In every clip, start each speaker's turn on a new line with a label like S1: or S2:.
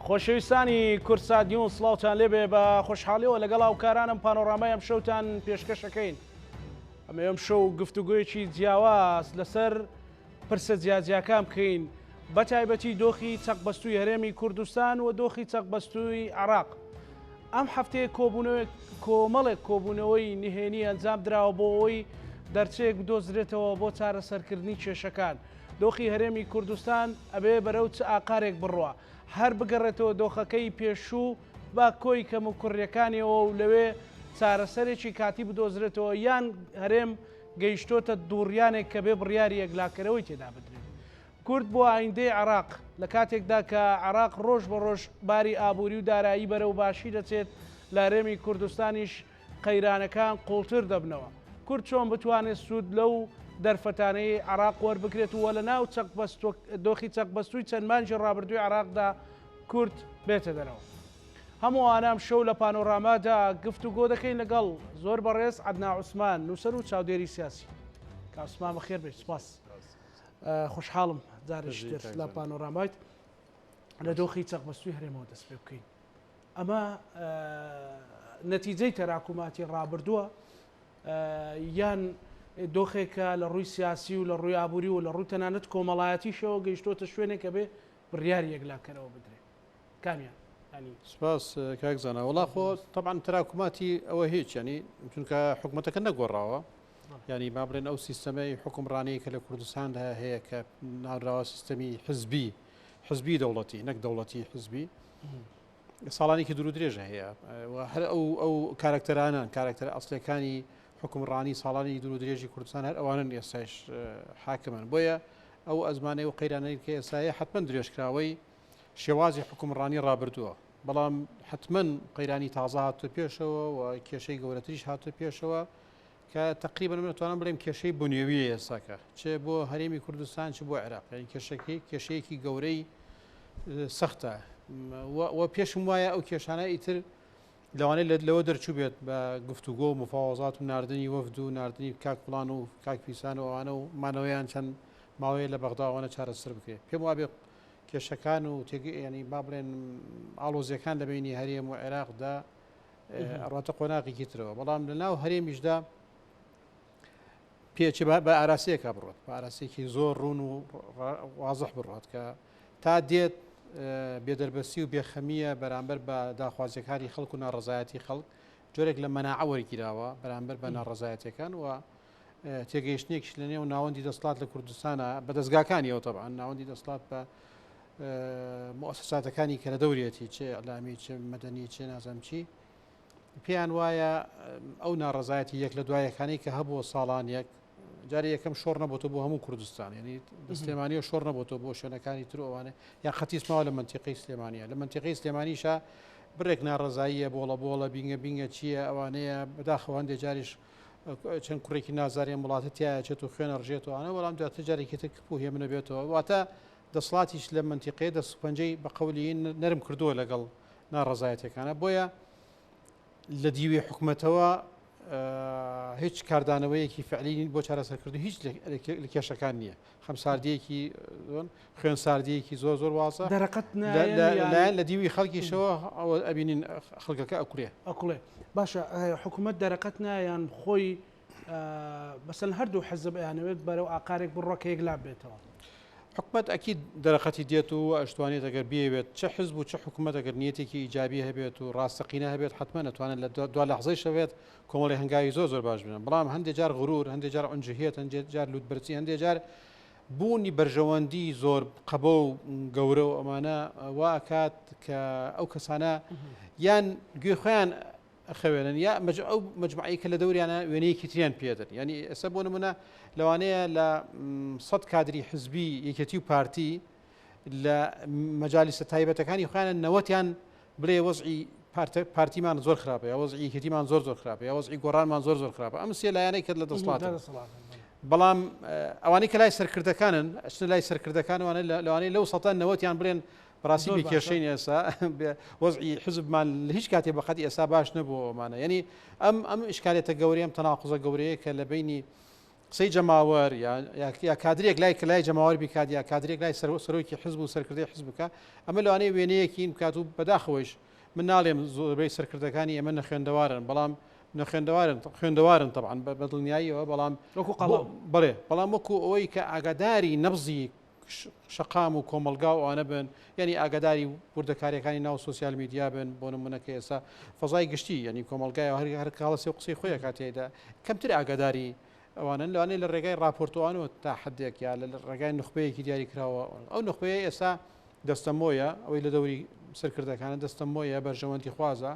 S1: خۆشەویستانی کوردسات نیوز سڵاوتان لێبێ بە خۆشحاڵیەوە لەگەڵ هاوکارانم پانۆرامای ئەم شەوتان پێشکەشەکەین ئەمە ئەم شەو گفتوگۆیەکی جیاواز لەسەر پرسە جیاجیاکان بکەین بە تایبەتی دۆخی چەقبەستووی هەرێمی کوردستان و دۆخی چەقبەستووی عێراق. ئەم هەفتەیە کۆبوونەوەی کۆمەڵێک کۆبوونەوەی نهێنی ئەنجام دراوە بۆ ئەوەی دەرچەیەک بدۆزرێتەوە بۆ چارەسەرکردنی کێشەکان. دۆخی هەرێمی کوردستان ئەبێ بەرەو چ ئاقارێک بڕوا؟ هەر بگەڕێتەوە دۆخەکەی پێشوو بە کۆی کەموکوڕییەکانیەوە و لەوێ چارەسەرێکی کاتی بدۆزرێتەوە یان هەرێم گەیشتۆتە دووڕیانێک کە بێ بڕیاری یەکلاکەرەوەی تێدا بدرێت. کورد بۆ ئایندەی عێراق، لە کاتێکدا کە عێراق ڕۆژ بە ڕۆژ باری ئابووری و دارایی بەرەو باشی دەچێت، لە هەرێمی کوردستانیش قەیرانەکان قووڵتر دەبنەوە. کورد چۆن بتوانێت سوود لەو دەرفەتانەی عێراق وەربگرێت و لە ناو دۆخی چەقبەستووی چەند مانگی ڕابردووی عێراقدا کورد بێتە دەرەوە؟ هەموو ئەوانە ئەمشەو لە پانۆرامادا گفتوگۆ دەکەین لەگەڵ زۆر بەڕێز عەدنا عوسمان، نووسەر و چاودێری سیاسی. کاک عوسمان بەخێر بێیت، سوپاس. خۆشحاڵم جارێکی تر لە پانۆرامایت. لە دۆخی چەقبەستووی هەرێمەوە دەست پێ بکەین. ئەمە نەتیجەی تەراکوماتی ڕابردووە یان دۆخێکە لە ڕووی سیاسی و لە ڕووی ئابووری و لە ڕووی تەنانەت کۆمەڵایەتیشەوە گەیشتۆتە شوێنێک کە بێ بڕیاری یەکلاکەرەوە بدرێت؟ کامیان ینی؟
S2: سپاس کاک زانا. وەڵا خۆ تەبعەن تراکوماتی ئەوە هیچ ینی چونکە حکوومەتەکە نەگۆڕاوە ینی با بڵێن ئەو سیستەمەی حکومڕانی کە لە کوردستاندا هەیە کە ناوراوە سیستەمی حزبی حزبی دەوڵەتی نەک دەوڵەتی حزبی ساڵانێکی دوور درێژە هەیە هەر ئەو ئەو کارکتەرانان کارکتەر ئەسلەکانی حکومڕانی ساڵانی دوور درێژی کوردستان هەر ئەوانن ئێستاش حاکمن بۆیە ئەو ئەزمانەی و قەیرانەی کە ئێستاە حتمما درێژکراوەی شێوازی حوکمڕانی ڕابردووە، بەڵام حەتمەن قەیرانی تازە هاتووە پێشەوە و کێشەی گەورەتریش هاتووە پێشەوە کە تقریبا من ئەتوانم بڵێم کێشەی بنیەویە ئێستاکە چ بۆ هەرێمی کوردستان چ بۆ عێراق یعنی کێشەکەی کێشەیەکی گەورەی سەختە و پێشم وایە ئەو کێشانە ئیتر لەوانەیە لە لەوە دەرچوو بێت بە گفتوگۆ و مفاوەزات و ناردنی وەفد و ناردنی کاک فڵان و کاک فیسان و ئەوانە و مانەوەیان چەند ماوەیە لە بەغدا ئەوانە چارەسەر بکرێت. پێم وابێ کێشەکان و ینی با بڵێن ئاڵۆزیەکان لە بینی هەرێم و عێراقدا ئەڕاتە قۆناغێکی ترەوە، بەڵام لە ناو هەرێمیشدا پێچ بە ئاراسەیەکا بڕۆت، بە ئاراسەیەکی زۆر ڕوون و وازح بڕات کە تا دێت بێدەربەستی و بێخەمییە بەرامبەر بە داخوازیەکانی خەڵک و ناڕەزایەتی خەڵک، جۆرێک لە مەناعە وەرگیراوە بەرامبەر بە ناڕەزایەتیەکان و تێگەیشتنێکیش لە نێو ناوەندی دەسڵات لە کوردستانە بە دەستگاکانیەوە تەبعەن ناوەندی دەسڵات بە موسساتەکانی کە لە دەورێتی چ ئەلامی چ مەدەنی چ نازم چی پێیان وایە ئەو ناڕەزایەتی یەک لە دوایەکانی کە هەبووە ساڵانێک جارێ یەکەم شۆڕ نەبۆتەوە بۆ هەموو کوردستان یعنی سلێمانیەوە شۆڕ نەبۆتەوە بۆ شوێنەکانی تر ئەوانە یان خەتیس ماوە لە منتیقەی سلێمانیە لە منتیقەی سلێمانیشە بڕێک ناڕەزاییە بۆڵە بۆڵە بینگە بینگە چییە ئەوانەیە بەداخەوە هەندێک جاریش چەند کوڕێکی نازاری ئەم وڵاتە تایە چێت و خوێنە ڕژێتەوە ئەوانە بەڵام دواتر جارێکی تر کپ و هێمنە بێتەوە واتە دەسڵاتیش لە منتیقەیە دەست پەنجەی بە قەولی نەرم کردووە لەگەڵ ناڕەزایەتەکانە بۆیە لە دیوی حکومەتەوە هیچ کاردانەوەیەکی فعلی بۆ چارەسەرکردن هیچ لە کێشەکان نییە خەمساردیەکی خوێن ساردیەکی زۆر زۆر وازە
S1: دەرەقەت
S2: لایەن لە دیوی خەڵکیشەوە ئەوە ئەبینین خەڵکەکە ئەکولێ
S1: ئەکوڵێ باشە حکوومەت دەرەقەت نایان خۆی بەسەن هەردوو حزب ئەیانەوێت بەرەو ئاقارێک بڕۆ کە یەکلا بێتەوە.
S2: حکومەت ئەکید دەرەقەتی دێت و ئەشتوانێت ئەگەر بیەوێت چ حزب و چ حکومەت ئەگەر نیەتێکی ئیجابی هەبێت و ڕاستەقینە هەبێت حتمما ئەتوانێت لە دوا لەحزەی شەوێت کۆمەڵی هەنگاوی زۆر زۆر باش بنێن بەڵام هەندێک جار غرور هەندێک جار عنجهیەت هەندێک جار لوتبەرزی هەندێک جار بوونی بەرژەوەندی زۆر قەبە و گەورە و ئەمانە وا ئەکات کە ئەو کەسانە یان گوێ خۆیان ئەخەوێنن یا ئەو مەجموعەی کە لە دەوریانە وێنەیەکی تریان پێدەن یعنی ئێستا بۆ نمونە لەوانەیە لە سەد کادری حزبی یەکێتی و پارتی لە مەجالیسە تایبەتەکانی خۆیانە نەوەتیان بڵێ وەزعی پارتیمان زۆر خراپە یا وەزعی یەکێتیمان زۆر زۆر خراپە یا وەزعی گۆڕانمان زۆر زۆر خراپە ئەم سێ لایەنەی کە لە دەسڵات بەڵام ئەوانەی کە لای سەرکردەکانن ئەچنە لای سەرکردەکانوانە لەوانەیە لەو سەتان نەوەتیان بڵێن بەڕاستی بێ کێشەین ئێستا وەزعی حزبمان لە هیچ کاتێ بەقەت ئێستا باش نەبووەوەمانە یعنی ئەم ئەم ئشکالێتە گەورەیە ئەم تەناقوزە گەورەیە کە لە بینی قسەی جەماوەر یا کادرێک لای کە لای جەماوەر بیکات یا کادرێک لای سەرۆکی حزب و سەرکردەی حزب بکە ئەمە لەوانەیە وێنەیەکین بکات و بەداخەوەیش من ناڵێم زۆربەی سەرکردەکانی ئێمە نەخوێندەوارن بەڵام نەخوێندەوارن خوێندەوارن طبعا بە دڵنیاییەوە بەڵام
S1: وەکو قەڵەم
S2: بڵێ بەڵام وەکو ئەوەی کە ئاگاداری نەبزی شەقام و کۆمەڵگا و ئەوانە بن یعنی ئاگاداری وردەکاریەکانی ناو سۆسیال میدیا بن بۆ نمونە کە ئێستا فەزای گشتی یعنی کۆمەڵگای هەر هەر کاڵەسێ و قسەی خۆی ئەکات تێیدا کەمتر ئاگاداری ئەوانن لەوانەیە لە ڕێگای ڕاپۆرتوانەوە تا حدێک یا لە ڕێگای نوخبەیەکی دیاریکراوە ئەو نوخبەیە ئێستا دەستەمۆیە ئەوەی لە دەوری سەرکردەکانە دەستەمۆیە بەرژەوەندی خوازە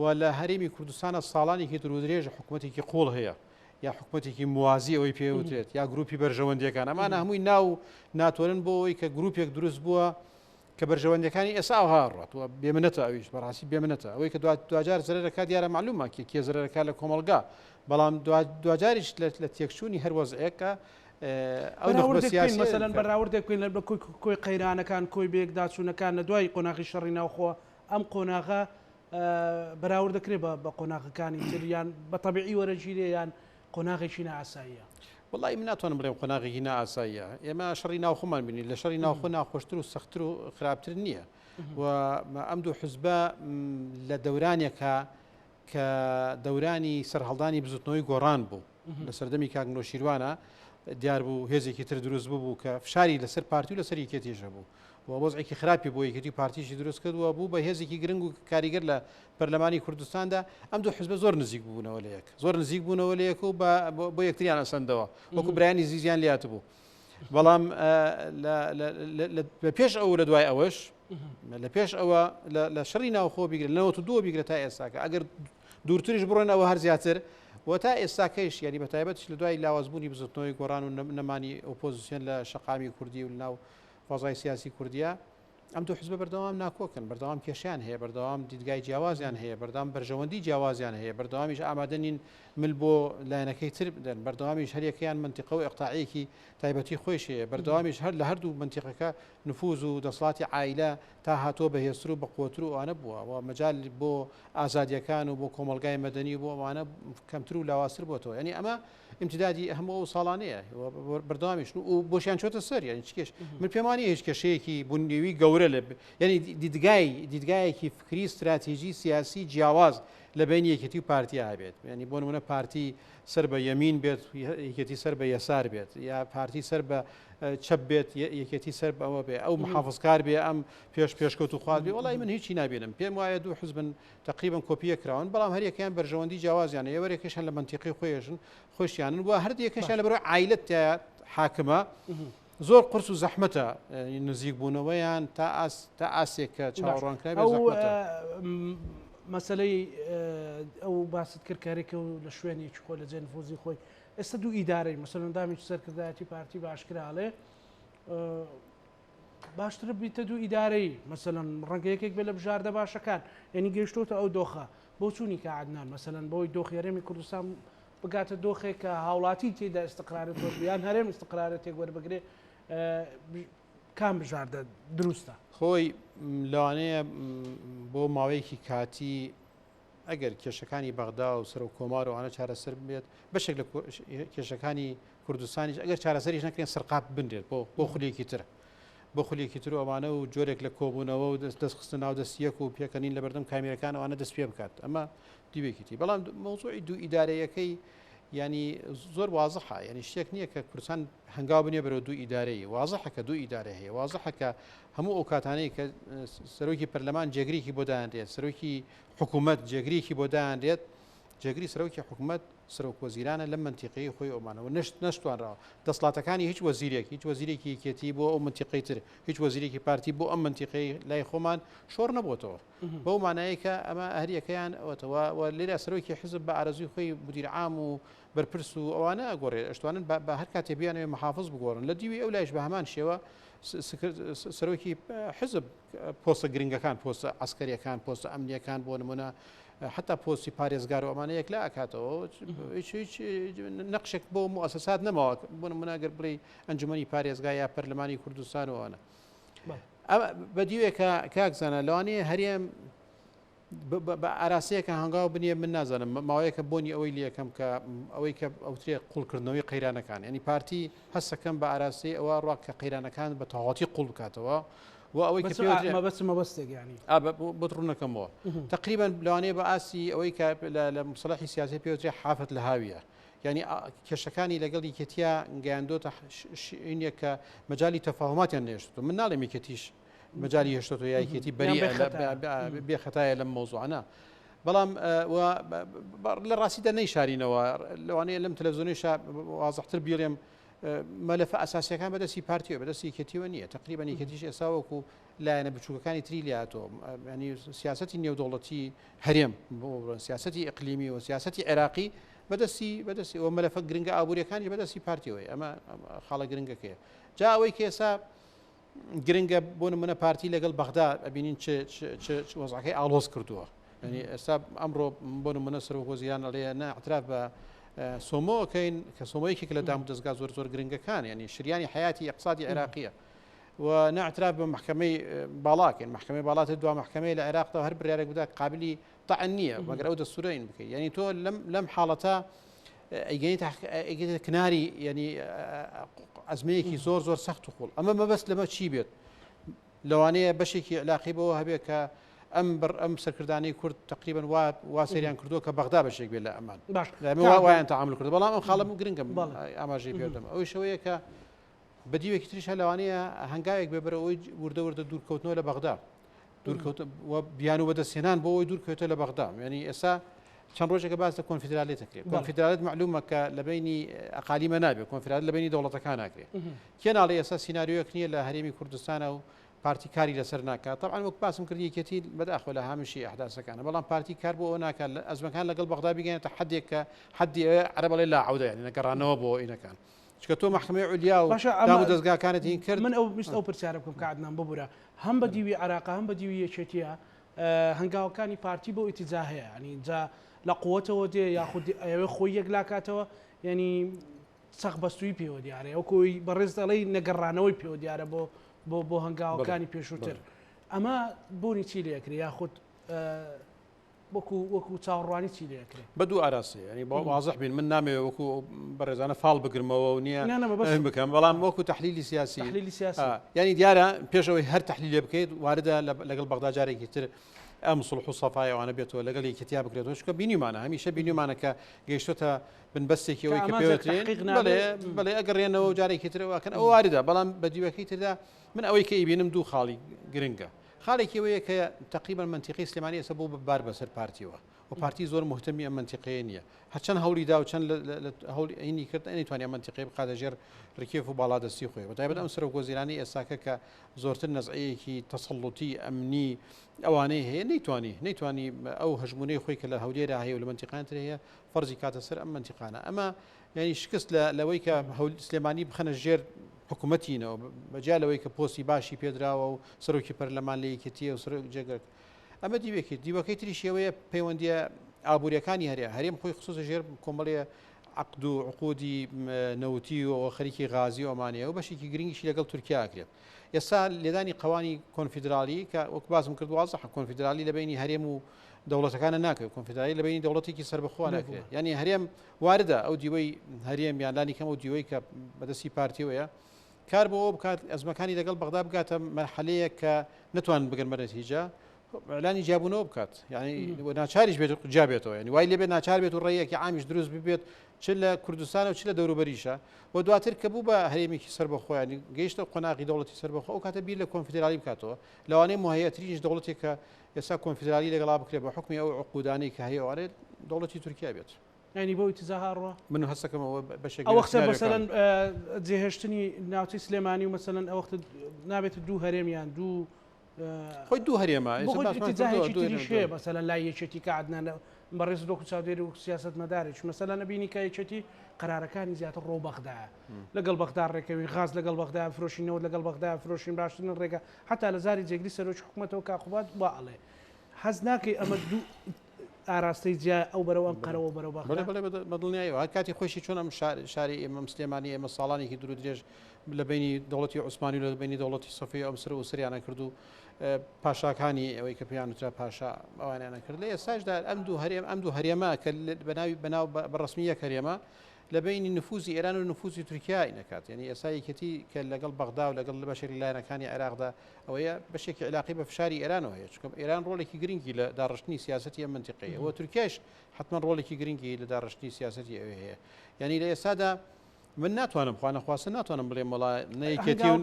S2: و لە هەرێمی کوردستانە ساڵانێکی دوورودرێژ حکوومەتێکی قوڵ هەیە یا حکومەتێکی موازی ئەوەی پێ وترێت یا گروپی بەرژەوەندیەکان ئەمانە هەمووی ناو ناتۆرن بۆ ئەوەی کە گروپێک دروست بووە کە بەرژەوەندەکانی ئێستا ئەوها ڕات و بێمنەتە ئەویش بەڕاستی بێمنەتە ئەوەی کە دواجار زەرەکە دیارە معلومە کێ کێ زەرەکە لە کۆمەڵگا بەڵام دواجاریش لە تێکچوونی هەر وەزعێکە
S1: ئەو مەسەلەن بەراوردێک بکەین لە کۆی قەیرانەکان کۆی بەیەکداچوونەکان لە دوای قۆناغی شەڕی ناوخۆ ئەم قۆناغە بەراورد دەکرێت بە قۆناغەکانی تر یان بە تەبیعی وەرەگیرێ یان قۆناغێکی نائاساییە؟
S2: وەڵی من ناتوانم بڵێم قۆناغێکی نائاساییە ئێمە شەڕی ناوخۆمان بینی لە شەڕی ناوخۆ ناخۆشتر و سەختتر و خراپتر نییە و ئەم دوو حزبە لە دەورانێکە کە دەورانی سەرهەڵدانی بزوتنەوەی گۆڕان بوو لە سەردەمی کاک نۆشیروانە دیار بوو هێزێکی تر دروست ببوو کە فشاری لەسەر پارتی و لەسەر یەکێتیش هەبوو و وەزعێکی خراپی بۆ یەکێتی و پارتیشی دروست کرد و بوو بە هێزێکی گرنگ و کاریگەر لە پەرلەمانی کوردستاندا. ئەم دوو حزبە زۆر نزیک بوونەوە لە یەک، زۆر نزیک بوونەوە لە یەک و بۆ یەکتریان ئەسەندەوە، وەکو برایانی زیزیان لێهاتبوو. بەڵام لە پێش ئەو لە دوای ئەوەش لە پێش ئەوە لە شەڕی ناوخۆ بیگرە لە 92 بیگرە تا ئێستاکە ئەگەر دوورتریش بڕۆن ئەوە هەر زیاتر و تا ئێستاکەیش یعنی بە تایبەتیش لە دوای لاوازبوونی بزوتنەوەی گۆڕان و نەمانی ئۆپۆزیسیۆن لە شەقامی کوردی و لەناو فەزای سیاسی کوردیە ئەم دوو حزبە بەردەوام ناکۆکن، بەردەوام کێشەیان هەیە، بەردەوام دیدگای جیاوازیان هەیە، بەردەوام بەرژەوەندی جیاوازیان هەیە، بەردەوامیش ئامادە نین مل بۆ لایەنەکەی تر بدەن، بەردەوامیش هەریەکەیان مەنتیقە و ئیقتاعیەکی تایبەتی خۆیش هەیە، بەردەوامیش هەر لە هەردوو مەنتیقەکە نفوز و دەسەڵاتی عائیلە تا هاتووە بەهێزتر و بەقوەتر و ئەوانە بووە و مەجال بۆ ئازادیەکان و بۆ کۆمەڵگای مەدەنی و بۆ ئەوانە کەمتر و لاوازتر بۆتەوە. یانی ئەمە ئیمتیدادی هەموو ئەو ساڵانەیە بەردەوامیشن و بۆشیان چۆتە سەر یعنی چ کێش من پێم وانییە هیچ کێشەیەکی بنیوی گەورە لە یعنی دیدگای دیدگایەکی فکری استراتیژی سیاسی جیاواز لە بین یەکێتی و پارتیا هەبێت یعنی بۆ نمونە پارتی سەر بە یەمین بێت یەکێتی سەر بە یەسار بێت یا پارتی سەر بە چەپ بێت یەکێتی سەر بە ئەوە بێ ئەو محافزکار بێ ئەم پێش پێشکەوت و خوارد بێ وەڵی من هیچی نابینم پێم وایە دوو حزبن تەقریبەن کۆپییە کراون، بەڵام هەریەکەیان بەرژەوەندی جیاوازیان هەیە، وەرێکەشیان لە مەنتیقەی خۆیشن خۆشیانن و هەردیەکەشیان لەبەرئەوەی عایلەت تیا حاکمە زۆر قورس و زەحمەتە نزیک بوونەوەیان تا ئاست تا ئاستێک کە چاوەڕوانکراوی
S1: ئەو
S2: زەحمەتە.
S1: مەسەلەی ئەو باست کرد کارێکە و لە شوێنێکی خۆی لە جێ نفوزی خۆی ئێستا دوو ئیدارەی مەسەلەن ئەندامێکی سەرکردایەتی پارتی بە ئاشکرا ئەڵێ باشترە بیتە دوو ئیدارەیی مەسەلەن ڕەنگە یەکێک بێت لە بژاردە باشەکان یعنی گەیشتۆتە ئەو دۆخە بۆچوونی کە عەدنان مەسەلەن بەوەی دۆخی هەرێمی کوردستان بگاتە دۆخێک کە هاوڵاتی تێدا ئیستقرارێت یان هەرێم ئیستقرارێتێک وەربگرێ کام بژاردە دروستە؟
S2: خۆی لەوانەیە بۆ ماوەیەکی کاتی ئەگەر کێشەکانی بەغدا و سەرۆک کۆمار و ئەوانە چارەسەر بێت بەشێک لە کێشەکانی کوردستانیش ئەگەر چارەسەریش نەکرێن سەرقاپ بنرێت بۆ بۆ خولێکی تر بۆ خولێکی تر و ئەوانە و جۆرێک لە کۆبوونەوە و دەست دەستخستن ناو دەست یەک و پێکەنین لە بەردەم کامیرەکان ئەوانە دەست پێ بکات ئەمە دیوێکیتی بەڵام مەوزوعی دوو ئیدارەیەکەی ینی زۆر وازحە ینی شتێک نییە کە کوردستان هەنگاو بنێ بەرەو دوو ئیدارەیی وازحە کە دوو ئیدارە هەیە وازحە کە هەموو ئەو کاتانەی کە سەرۆکی پەرلەمان جێگرێکی بۆ دانرێت سەرۆکی حکوومەت جێگرێکی بۆ دانرێت جێگری سەرۆکی حکوومەت سەرۆک وەزیرانە لەم منتیقەی خۆی ئەومانەوە نشت نەشتوانراوە دەسڵاتەکانی هیچ وەزیرێک هیچ وەزیرێکی یەکێتی بۆ ئەو منتیقەی تر هیچ وەزیرێکی پارتی بۆ ئەم منتیقەی لای خۆمان شۆڕ نەبووتەوە بەو مانایە کە ئەمە هەریەکەیان ئەوەتەوە و لێرە سەرۆکی حزب بە ئارەزوی خۆی مدیر عام و بەرپرس و ئەوانە ئەگۆڕێت ئەشتوانن بە هەر کاتێ بیانەوێ محافظ بگۆڕن لە دیوی ئەو لایش بە هەمان شێوە سەرۆکی حزب پۆستە گرنگەکان پۆستە عسکەریەکان پۆستە ئەمنیەکان بۆ نمونە حتا پۆستی پارێزگار و ئەمانە یەکلا ئەکاتەوە هیچ هیچ نەقشێک بۆ موسسات نەماوە بۆ نمونە گەر بڵێ ئەنجومەنی پارێزگا یا پەرلەمانی کوردستان و ئەوانە بە دیوێکە کاک زانا لەوانەیە هەرێم بە ئاراسەیەکە هەنگاو بنێ من نازانم ماوەیەکە بۆنی ئەوەی لەکەم کە ئەوەی کە ئەوترێ قوڵکردنەوەی قەیرانەکان ینی پارتی هەستەکەم بە ئاراستەی ئەوە ڕوا کە قەیرانەکان بە تەواوەتی قوڵ بکاتەوە و ئەوەی کە
S1: مەبەست مەبەستێک ینی
S2: بۆت ڕوونەکەمەوە تقریبا لەوانەیە بە ئاستی ئەوەی کە لە مسەڵحی سیاسی پێوترێ حافت لە هاویە یعنی کێشەکانی لەگەڵ یەکێتیا گەیاندۆتە شینێک کە مەجای تەفاهماتیان نێشت من ناڵێم یەکێتیش مەجالی هێشتۆتەوە یا یەکێتی بەری بێ خەتایە لەم مەوزوعانە بەڵام لە ڕاستیدا نەیشارینەوە لەوانەیە لەم تەلەڤزیۆنیشا وازحتر بیڵێم مەلەفە ئەساسیەکان بەدەستی پارتیەوە بەدەستی یەکێتیەوە نییە تقریبا یەکێتیش ئێستا وەکو لایەنە بچووکەکانی تری لاتەوە ینی سیاستی نێودەوڵەتی هەرێم بۆ سیاستی ئەقلیمی و سیاستی عێراقی بەدەستی بەدەستی و مەلەفە گرنگە ئابوووریەکانی بەدەستی پارتیەوەی ئەمە خاڵە گرنگەکەیە جا ئەوەی کە ئێستا گرنگە بۆ نمونە پارتی لەگەڵ بەغدا ئەبینین چ وەزعەکەی ئاڵۆز کردووە ینی ئێستا ئەمڕۆ بۆ نمونە سەرۆک وەزیران ئەڵێ نە اعتراف بە سۆمۆکەین کە سۆمۆ یەکێک لە دام دەستگا زۆر زۆر گرنگەکان ینی شریانی حیاتی اقتصادی عێراقیە و نەعتراف بە محکمەی باڵاکەین محکمەی باڵات دو محکمەی لە عێراقدا هەر بڕارێک بدا قابلی تەعن نییە مەگەر ئەو دەستورەین بکەیت یعنی تۆ لەم لەم حاڵەتە ئەیگەیتە کناری ینی ئەزمەیەکی زۆر زۆر سەخت و قوڵ ئەمە مەبەست لەمە چی بێت لەوانەیە بەشێکی علاقی بەوە هەبێت کە ئەم بڕ ئەم سەرکردانەی کورد تقریبا وا وا سەریان کردووە کە بەغدا بەشێک بێت لە ئەمان باش وایان تعامل کرد بەڵام ئەم خاڵم گرنگم ئاماژەی پێدەم ئەوی شەوەیە کە بە دیوێکی تریش هەر لەوانەیە هەنگاوێک بێ بەرەو ئەوەی وردە وردە دوورکەوتنەوە لە بەغدا دوورکەوت و بیانوو بەدەستهێنان بۆ ئەوەی دوورکەوێتەوە لە بەغدا یعنی ئێستا چەند ڕۆژێکە باس لە کۆنفیدرالیت دەکرێت کۆنفیدرالیت معلومە کە لە بینی ئەقالیمە نابێت کۆنفیدرالیت لە بینی دەوڵەتەکان ناکرێت کێ ناڵێ ئێستا سیناریۆیەک نییە لە هەرێمی کوردستانە و پارتی کاری لەسەر ناکات طبعا وەک باسم کرد یەکێتی بەداخەوە لە هامشی ئەحداسەکانە بەڵام پارتی کار بۆ ئەوە ناکات ئەزمەکان لەگەڵ بەغدا بگەێنێتە حدێک کە حدی عەرەب ئەڵێ لا عەودە یعنی نەگەڕانەوە بۆ ئینەکان چونکە تۆ مەحکەمەی عولیا و
S1: باشە
S2: دام و
S1: ئەمە
S2: دەزگاکانت هین کرد
S1: من ئەو ویست ئەو پرسیارە بکەم کە عەدنان ببورە هەم بە دیوی عێراقا هەم بە دیوی یەکێتیە هەنگاوەکانی پارتی بۆ ئیتجا هەیە ینی جا لە قوتەوە دێ یاخود ئەوێ خۆی یەکلاکاتەوە ینی چەق بەستووی پێوە دیارە وەکوی بەڕێز دەڵێی نەگەڕانەوەی پێوە دیارە بۆ بۆ بۆ هەنگاوەکانی پێشووتر ئەمە بۆنی چی لێکرێ یاخود وەکو وەکو چاوەڕوانی چی لێ ئەکرێ؟
S2: بە دوو ئاراستەیە یانی با وازح بین من نامەوێ وەکو بەڕێزانە فاڵ بگرمەوە و نییە
S1: نا نا مەبەست
S2: ئەوێن بکەم بەڵام وەکو تەحلیلی سیاسی
S1: تەحلیلی سیاسی
S2: آ، یانی دیارە پێش ئەوەی هەر تەحلیلێ بکەیت واردە لەگەڵ بەغدا جارێکی تر ئەم سوڵح و سەفای ئەوانە بێتەوە لەگەڵ یەکێتیا بکرێتەوە چونکە بینیومانە هەمیشە بینیومانە کە گەیشتۆتە بنبەستێکی
S1: کە
S2: ئەوەی کە
S1: ئامانجێک
S2: پێوەترێن
S1: تەحقیق
S2: بەڵێ
S1: نابێ
S2: بەڵێ ئەگەڕێنەوە و جارێکی تر ئەوە ئەکەن ئەوە واردە بەڵام بە دیوەکەی تردا من ئەوەی کە ئەیبینم دوو خاڵی گرنگە خاڵێکی ئەوەیە کە تەقریبەن مەنتیقەی سلێمانی ئێستا بوو بە بار بەسەر پارتیەوە و پارتی زۆر مهتەمی ئەم مەنتیقەیە نییە هەرچەند هەوڵی دا و چەند هەوڵی ئەینی کرد نەیتوانی ئەم مەنتیقەیە بخاتە ژێر ڕکێف و باڵادەستی خۆی بەتایبەت ئەم سەرۆک وەزیرانی ئێستاکە کە زۆرتر نەزعەیەکی تەسەڵوتی ئەمنی ئەوانەی هەیە نەیتوانی نەیتوانی ئەو هەژمونەی خۆی کە لە هەولێرا هەیە و لە مەنتیقان تر هەیە فەرزی کاتە سەر ئەم مەنتیقانە ئەمە یعنی شکست لەوەی کە سلێمانی بخەنە ژێر حکومەتینەوە بەجیا لەوەی کە پۆستی باشی پێدراوە و سەرۆکی پەرلەمان لە یەکێتیە و سەرۆک جێگرک ئەمە دیوێکی دیوەکەی تریش ئەوەیە پەیوەندیە ئابووریەکانی هەرێ هەرێم خۆی خصوصە ژێر کۆمەڵێ عقد و عقودی نەوتی و خەریکی غازی و ئەمانەیە و بەشێکی گرنگیشی لەگەڵ تورکیا ئەکرێت ئێستا لێدانی قەوانی کۆنفیدرالی کە وەک باسم کرد وازحە کۆنفیدرالی لە بینی هەرێم و دەوڵەتەکانە ناکرێت کۆنفیدرالی لە بینی دەوڵەتێکی سەربەخۆ ناکرێت یعنی هەرێم واردە ئەو دیوەی هەرێم یان لانی کەم ئەو دیوەی کە بەدەستی پارتیەوەیە کار بۆ ئەوە بکات ئەزمەکانی لەگەڵ بەغدا بگاتە مەرحەلەیەک کە نتوانن بگەن بە نەتیجە ئەلانی جیابوونەوە بکات یعنی ناچاریش بێت جیا بێتەوە یعنی وای لێبێت ناچار بێت و ڕێیەکی عامیش دروست ببێت چ لە کوردستان و چ لە دەوروبەریشە و دواتر کە بوو بە هەرێمێکی سەربەخۆیانی گەیشتە قۆناغی دەوڵەتی سەربەخۆ ئەو کاتە بیر لە کۆنفیدرالی بکاتەوە لەوانەیە مهەیەترینیش دەوڵەتێک کە ئێستا کۆنفیدرالی لەگەڵا بکرێت بە حکمی ئەو عقودانەی کە هەیە ئەوانێت دەوڵەتی تورکیا بێت.
S1: یانی بەو ئیتجاهە ئەڕوا؟
S2: من هەستەکەم ئەوە بەشێک
S1: ئەو وەختە مەسەلەن جێهێشتنی ناوچەی سلێمانی و مەسەلەن ئەو وەختە نابێتە دوو هەرێم یان دوو
S2: خۆی دوو هەرێمە
S1: ئیتجاهێکی تریش هەیە مەسەلەن لای یەکێتی کە عەدنان بەڕێز وەکو چاودێری و سیاسەتمەدارێک مەسەلەن ئەبینی کە یەکێتی قەرارەکانی زیاتر ڕۆ بەغدایە لەگەڵ بەغدا ڕێکەوین غاز لەگەڵ بەغدا فرۆشین نەوت لەگەڵ بەغدا فرۆشین باشترین ڕێگە حتا لە زاری جێگری سەرۆکی حکوومەتەوە کاقوبات وا ئەڵێ حەز ناکەی ئەمە دوو. ئاراستەی جیا ئەو بەرەو ئەنقەرەوە بەرەو بەغدا.
S2: بەڵێ بەڵێ بە دڵنیایەوە هەر کاتی خۆیشی چۆن ئەم شاری ئێمە ئەم سلێمانی ئێمە ساڵانێکی دوور و درێژ لە بینی دەوڵەتی عوسمانی و لە بینی دەوڵەتی سەفەوی ئەم سەر و سەریانە کرد و پاشاکانی ئەوەی کە پێیان وترا پاشا ئەوانیانە کرد لە ئێستاشدا ئەم دوو هەرێم ئەم دوو هەرێمە کە بەناوی بەناو بە ڕەسمی یەک هەرێمە لە بەینی نفوزی ئێران و نفوزی تورکیا نەکات یعنی ئێستا یەکێتی کە لەگەڵ بەغدا و لەگەڵ بەشێک لە لایەنەکانی عێراقدا ئەوەیە بەشێکی عیلاقی بە فشاری ئێرانەوە هەیە چونکە ئێران ڕۆڵێکی گرنگی لە داڕشتنی سیاسەتی ئەم منتیقەیە و تورکیاش حتمما ڕۆڵێکی گرنگی لە داڕشتنی سیاسەتی ئەوێ هەیە یعنی لە ئێستادا من ناتوانم خوانەخواستە ناتوانم بڵێم وڵا نەیەکێتی و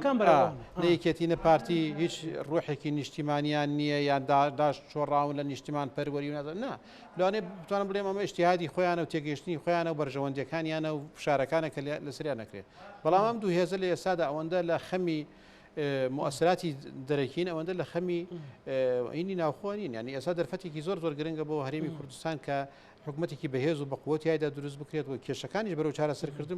S2: نەیەکێتی نە پارتی هیچ ڕوحێکی نیشتیمانیان نییە یان داش چۆڕاون لە نیشتیمان پەروەری و نا لەوانەیە بتوانم بڵێم ئەمە ئیجتیهادی خۆیانە و تێگەیشتنی خۆیانە و بەرژەوەندیەکانیانە و فشارەکانە کە لەسەریان نەکرێت بەڵام ئەم دوو هێزە لە ئێستادا ئەوەندە لە خەمی موئەسراتی دەرەکین ئەوەندە لە خەمی ئینی ناوخۆ نین یعنی ئێستا دەرفەتێکی زۆر زۆر گرنگە بۆ هەرێمی کوردستان کە حکوومەتێکی بەهێز و بەقوەتیایدا دروست بکرێت و کێشەکانیش بەرەو چارەسەرکردن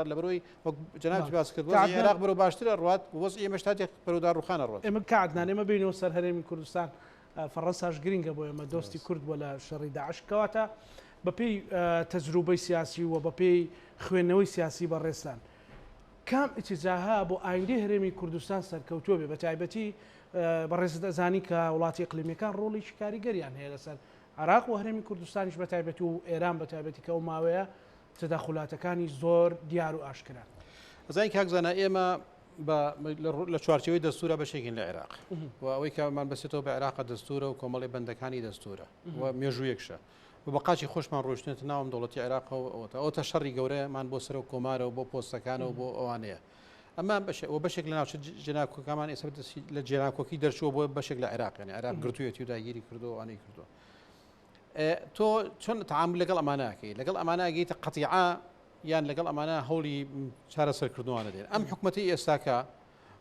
S2: لەبەرەوەی وەک جەنابی باس کرد وەزعی عێراق بەرەو باشتر ئەڕوات وەزعی ئێمەش تا دێت بەرەو داڕوخان ئەڕوات.
S1: ئێمە کاک عەدنان ئێمە بێینەوە سەر هەرێمی کوردستان فەڕەنساش گرنگە بۆ ئێمە دۆستی کورد بووە لە شەڕی داعش کەواتە بەپێی تەجروبەی سیاسی و بەپێی خوێندنەوەی سیاسی بەڕێزتان کام ئیتیجاهە بۆ ئایندەی هەرێمی کوردستان سەرکەوتووە بێ بەتایبەتی بەڕێزت ئەزانی کە وڵاتی ئیقلیمیەکان ڕۆڵێکی کاریگەریان هەیە لەسەر عێراق و هەرێمی کوردستانیش بەتایبەتی و ئێران بەتایبەتی کە ئەو ماوەیە تەدەخولاتەکانی زۆر دیار و ئاشکران.
S2: ئەزانی کاک زانا ئێمە بە لە چوارچێوەی دەستورە بەشێکین لە عێراق و ئەوەی کە مان بەسێتەوە بە عێراقە دەستورە و کۆمەڵی بەندەکانی دەستورە و مێژوویەکشە و بە قاچی خۆشمان ڕۆشتنێتە ناوم دەوڵەتی عێراقەوە ئەوەتە ئەوتە شەڕی گەورەمان بۆ سەرۆک کۆمارەوە بۆ پۆستەکانەوە بۆ ئەوانەیە ئەمە بەشێک و بەشێک لە ناوچە جێناکۆکەکانمان ئێستا لە جێناکۆکی دەرچووە بۆ بەشێک لە عێراق یعنی عێراق گرتوویەتی و داگیری کردو ئەوانەی کردووە تۆ چۆن تعامل لەگەڵ ئەمانەکەی لەگەڵ ئەمانە گەیتە قەتیعە یان لەگەڵ ئەمانە هەوڵی چارەسەرکردنوانە دێن ئەم حکوومەتی ئێستاکە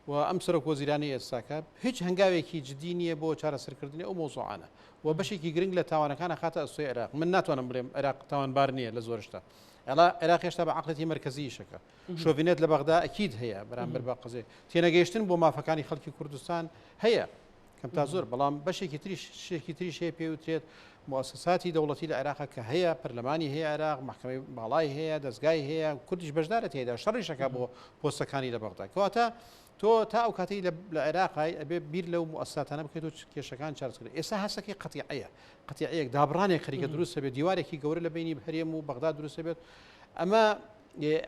S2: و ئەم سەرۆک وەزیرانی ئێستاکە هیچ هەنگاوێکی جدی نییە بۆ چارەسەرکردنی ئەو مۆزوعانە و بەشێکی گرنگ لە تاوانەکان خاتە ئەستۆی عێراق من ناتوانم بڵێم عێراق تاوانبار نییە لە زۆرشتا ئەڵا عێراق هێشتا بە عقلەتی مرکزی ئیشەکە شۆڤینێت لە بەغدا ئەکید هەیە بەرامبەر بە قەزێ تێنەگەیشتن بۆ مافەکانی خەڵکی کوردستان هەیە کەم تا زۆر بەڵام بەشێکی تریش شێکی تریش هەیە پێ وترێت موسساتی دەوڵەتی لە عێراق کە هەیە پەرلەمانی هەیە عێراق محکمەی باڵای هەیە دەستگای هەیە کوردیش بەشدارە تێدا شەڕیشەکە بۆ پۆستەکانی لە بەغدا کەواتە تۆ تا ئەو کاتەی لە عێراقای ئەبێ بیر لەو موسساتانە بکەیت و کێشەکان چارەسەر ئێستا هەستەکەی قەتیعەیە قەتیعەیەک دابڕانێک خەریکە دروست بێت دیوارێکی گەورە لە بینی هەرێم و بەغدا دروست بێت ئەمە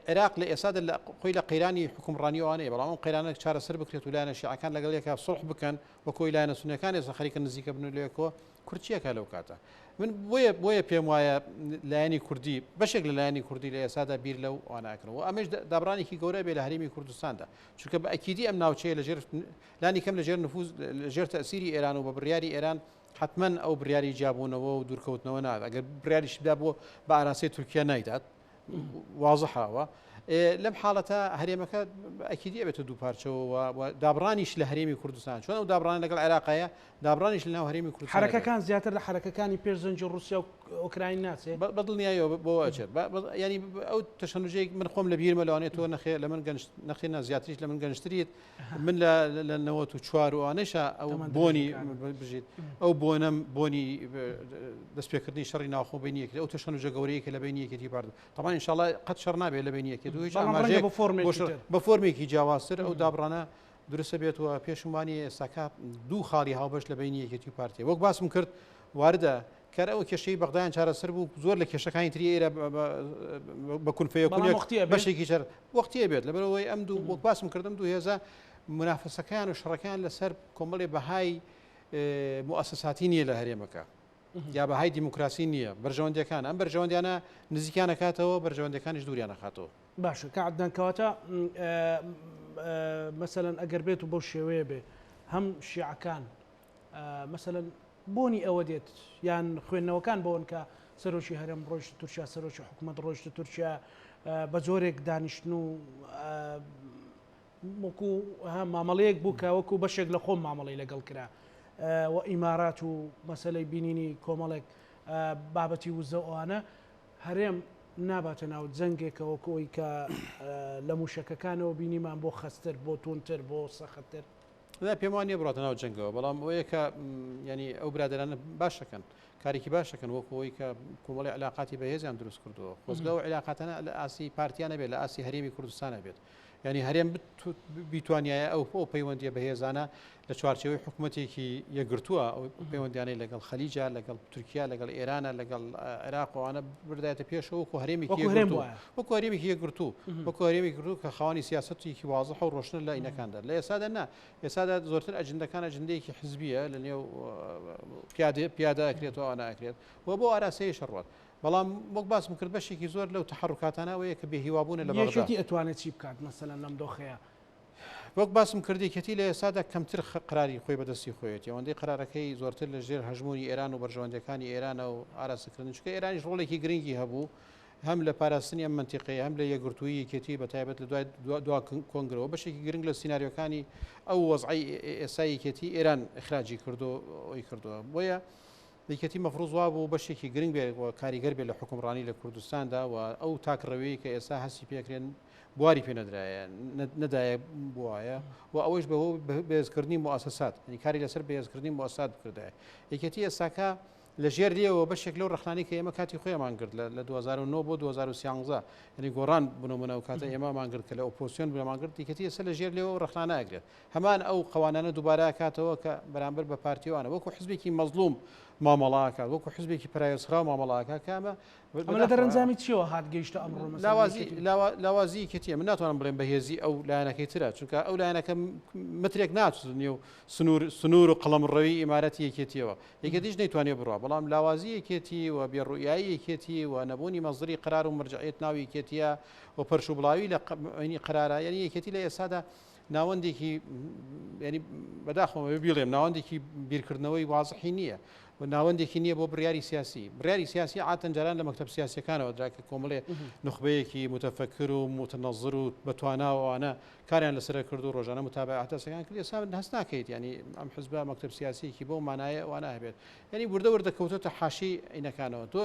S2: عێراق لە ئێستادا لە خۆی لە قەیرانی حوکمڕانی ئەوانەیە، بەڵام ئەم قەیرانە چارەسەر بکرێت و لایەنە شیعەکان لەگەڵ یەکا سوڵح بکەن و کۆی لایەنە سوننەکان ئێستا خەریکە نزیکە بن لەیەکەوە، کورد چی ئەکا لەو کاتە؟ من بۆیە بۆیە پێم وایە لایەنی کوردی بەشێک لە لایەنی کوردی لە ئێستادا بیر لەو ئەوانە ئەکەنەوە و ئەمەش دابڕانێکی گەورە بێ لە هەرێمی کوردستاندا چونکە بە ئەکیدی ئەم ناوچەیە لەژێر لانی کەم لەژێر نفوز لەژێر تەئسیری ئێران و بە بڕیاری ئێران حتمما ئەو بڕیاری جیابوونەوە و دوورکەوتنەوە نادات ئەگەر بڕیاریش بدا بۆ بە ئاراستەی تورکیا نایدات وازحە ئەوە لەم حاڵەتە هەرێمەکە ئەکیدی ئەبێتە دوو پارچەوە و دابڕانیش لە هەرێمی کوردستان چۆن ئەو دابڕانە لەگەڵ عێراقایە دابڕانیش لە ناو هەرێمی کوردستان
S1: حرەکەکان زیاتر لە حرەکەکانی پێش جەنگی ڕوسیا و ئۆکراین ناچێ
S2: بە دڵنیاییەوە بۆ ئەچێت ینی ئەو تەشەنوجێک من خۆم لە بیرمە لەوانەیە تۆ نەخێ لە من گەنج نەخێ نا زیاتریش لە من گەنجتریت من لە 94 و ئەوانەیشا ئەو بۆنی بژیت ئەو بۆنەم بۆنی دەستپێکردنی شەڕی ناوخۆ بینی یەکێتی ئەو تەشەنوجە گەورەیە کە لە بینی یەکێتی پارت تەبعەن ئینشاڵڵا قەت شەڕ نابێت لە بینی یەکێتی و هیچ ئاماژەیەک بە فۆرمێکی جیاوازتر ئەو دابڕانە دروستە بێت و پێشم وانی ئێستاکە دوو خاڵی هاوبەش لە بینی یەکێتی و پارتی وەک باسم کرد واردە کەر ئەو کێشەی بەغدایان چارەسەر بوو زۆر لە کێشەکانی تری ئێرە بە کونفەیەکونێک بەشێکی چەر وەختیە بێت لەبەرەوەی ئەم دوو وەک باسم کردم دوو هێزە منافەسەکەیان و شەڕەکەیان لەسەر کۆمەڵی بەهای موئەسەساتی نییە لە هەرێمەکە یا بەهای دیموکراسی نییە بەرژەوەندیەکان ئەم بەرژەوەندیانە نزیکیان ئەکاتەوە بەرژەوەندیەکانیش دووریان ئەخاتەوە.
S1: باشە کاک عەدنان کەواتە مەسەلەن ئەگەر بێت و بەو شێوەیە بێ هەم شیعەکان مەسەلەن بۆنی ئەوە دێت یان خوێندنەوەکان بەوەن کە سەرۆکی هەرێم ڕۆیشتە تورکیا سەرۆکی حکوومەت ڕۆیشتە تورکیا بە جۆرێک دانیشتن و وەکو مامەڵەیەک بوو کە وەکو بەشێک لە خۆم مامەڵەی لەگەڵ کرا و ئیمارات و مەسەلەی بینینی کۆمەڵێک بابەتی وزە و ئەوانە هەرێم ناباتە ناو جەنگێکە وەکو ئەوی کە لە موشەکەکانەوە بینیمان بۆ خەستتر بۆ توندتر بۆ سەختتر.
S2: نا پێم وانیە بڕاتە ناو جەنگەوە، بەڵام ئەوەیە کە یانی ئەو برادەرانە باشەکەن کارێکی باشەکەن وەکو ئەوەی کە کۆمەڵی علاقاتی بەهێزیان دروست کردووە. خۆزگە ئەو علاقاتانە لە ئاستی پارتیانە بێت، لە ئاستی هەرێمی کوردستانە بێت. یانی هەرێم بیتوانیایە ئەو ئەو پەیوەندیە بەهێزانە لە چوارچێوەی حکوومەتێکی یەکگرتووە ئەو پەیوەندیانەی لەگەڵ خەلیجا لەگەڵ تورکیا لەگەڵ ئێرانە لەگەڵ عێراق ئەوانە بردایەتە پێشەوە وەکو هەرێمێکی یەکگرتوو وەکو هەرێمێکی یەکگرتوو وەکو هەرێمێکی یەکگرتوو کە خاوەنی سیاسەتێکی وازح و ڕۆشنە لە ئینەکاندا لە ئێستادا نا ئێستادا زۆرتر ئەجندەکان ئەجندەیەکی حزبیە لە نێو پیادە پیادە ئەکرێت و ئەوانە ئەکرێت و بۆ ئاراسەیەش ئەڕوات بەڵام وەک باسم کرد بەشێکی زۆر لەو تەحەڕوکاتانە ئەوەیە کە بێهیوابوونە لە بەغدا.
S1: یەکێتی ئەتوانێت چی بکات مەسەلەن لەم دۆخەیا؟
S2: وەک باسم کرد یەکێتی لە ئێستادا کەمتر قەراری خۆی بەدەستی خۆیەتی، ئەوەندەی قەرارەکەی زۆرتر لە ژێر هەژموونی ئێران و بەرژەوەندیەکانی ئێرانە و ئاراستەکردنی، چونکە ئێرانیش ڕۆڵێکی گرنگی هەبوو هەم لە پاراستنی ئەم مەنتیقەیە هەم لە یەکگرتوویی یەکێتی بە تایبەت لە دوای دوا کۆنگرەوە بەشێکی گرنگ لە سیناریۆکانی ئەو وەزعەی ئێستای یەکێتی ئێران ئیخراجی کردو ئەوی کردووە بۆیە یەکێتی مەفروز وابوو بەشێکی گرنگ بێت و کاریگەر بێت لە حوکمڕانی لە کوردستاندا و ئەو تاکڕەویەی کە ئێستا هەستی پێکرێن بواری پێ نەدرایە نەدایە بوایە و ئەوەیش بە بەهێزکردنی موئەسەسات یعنی کاری لەسەر بەهێزکردنی موئەسەسات بکردایە. یەکێتی ئێستاکە لە ژێر لێوە بەشێک لەو ڕەخنانەی کە ئێمە کاتی خۆیمان گرت لە 2009 بۆ 2013 یعنی گۆڕان بنەمونە ئەو کاتە ئێمەمان گرت کە لە ئۆپۆزسیۆن بنەمان گرت یەکێتی ئێستا لە ژێر لێوە ڕەخنانە ئەگرێت هەمان ئەو قەوانانە دووبارە ئەکاتەوە کە بەرامبەر بە پارتی وانە وەکو حزبێکی مەزڵوم مامەڵە ئەکات وەکو حزبێکی پەراوێزخراو مامەڵە ئەکات کە ئەمە
S1: ئەمە لە دەرەنجامی چیەوە هات گەیشتە ئەمڕۆ مەسەلەن
S2: لاوازی
S1: یەکێتی؟
S2: لاوازی یەکێتیە من ناتوانم بڵێم بەهێزی ئەو لایەنەکەی ترە چونکە ئەو لایەنەکە مترێک ناچێتە نێو سنوور سنوور و قەڵەمڕەوی ئیمارەتی یەکێتیەوە یەکێتیش نەیتوانیوە بڕوا بەڵام لاوازی یەکێتی و بێڕوئیایی یەکێتی و نەبوونی مەزدری قەرار و مەرجەعیەت ناو یەکێتیە و پەرش و بڵاوی لە قەرارە یعنی یەکێتی لە ئێستادا ناوەندێکی یعنی بەداخەوە بیڵێم ناوەندێکی بیرکردنەوەی وازحی نییە و ناوەندێکی نییە بۆ بڕیاری سیاسی بڕیاری سیاسی عاتەن جاران لە مەکتەب سیاسەکانەوە درا کە کۆمەڵێ نخبەیەکی متەفەکر و متنەزر و بەتوانا و ئەوانە کاریان لەسەر کرد و ڕۆژانە متابعە ئەحداسەکان کرد ئێستا هەست ناکەیت یعنی ئەم حزبە مەکتەب سیاسیەکی بەو مانایە ئەوانە هەبێت یعنی وردە وردە کەوتۆتە حاشی عینەکانەوە تۆ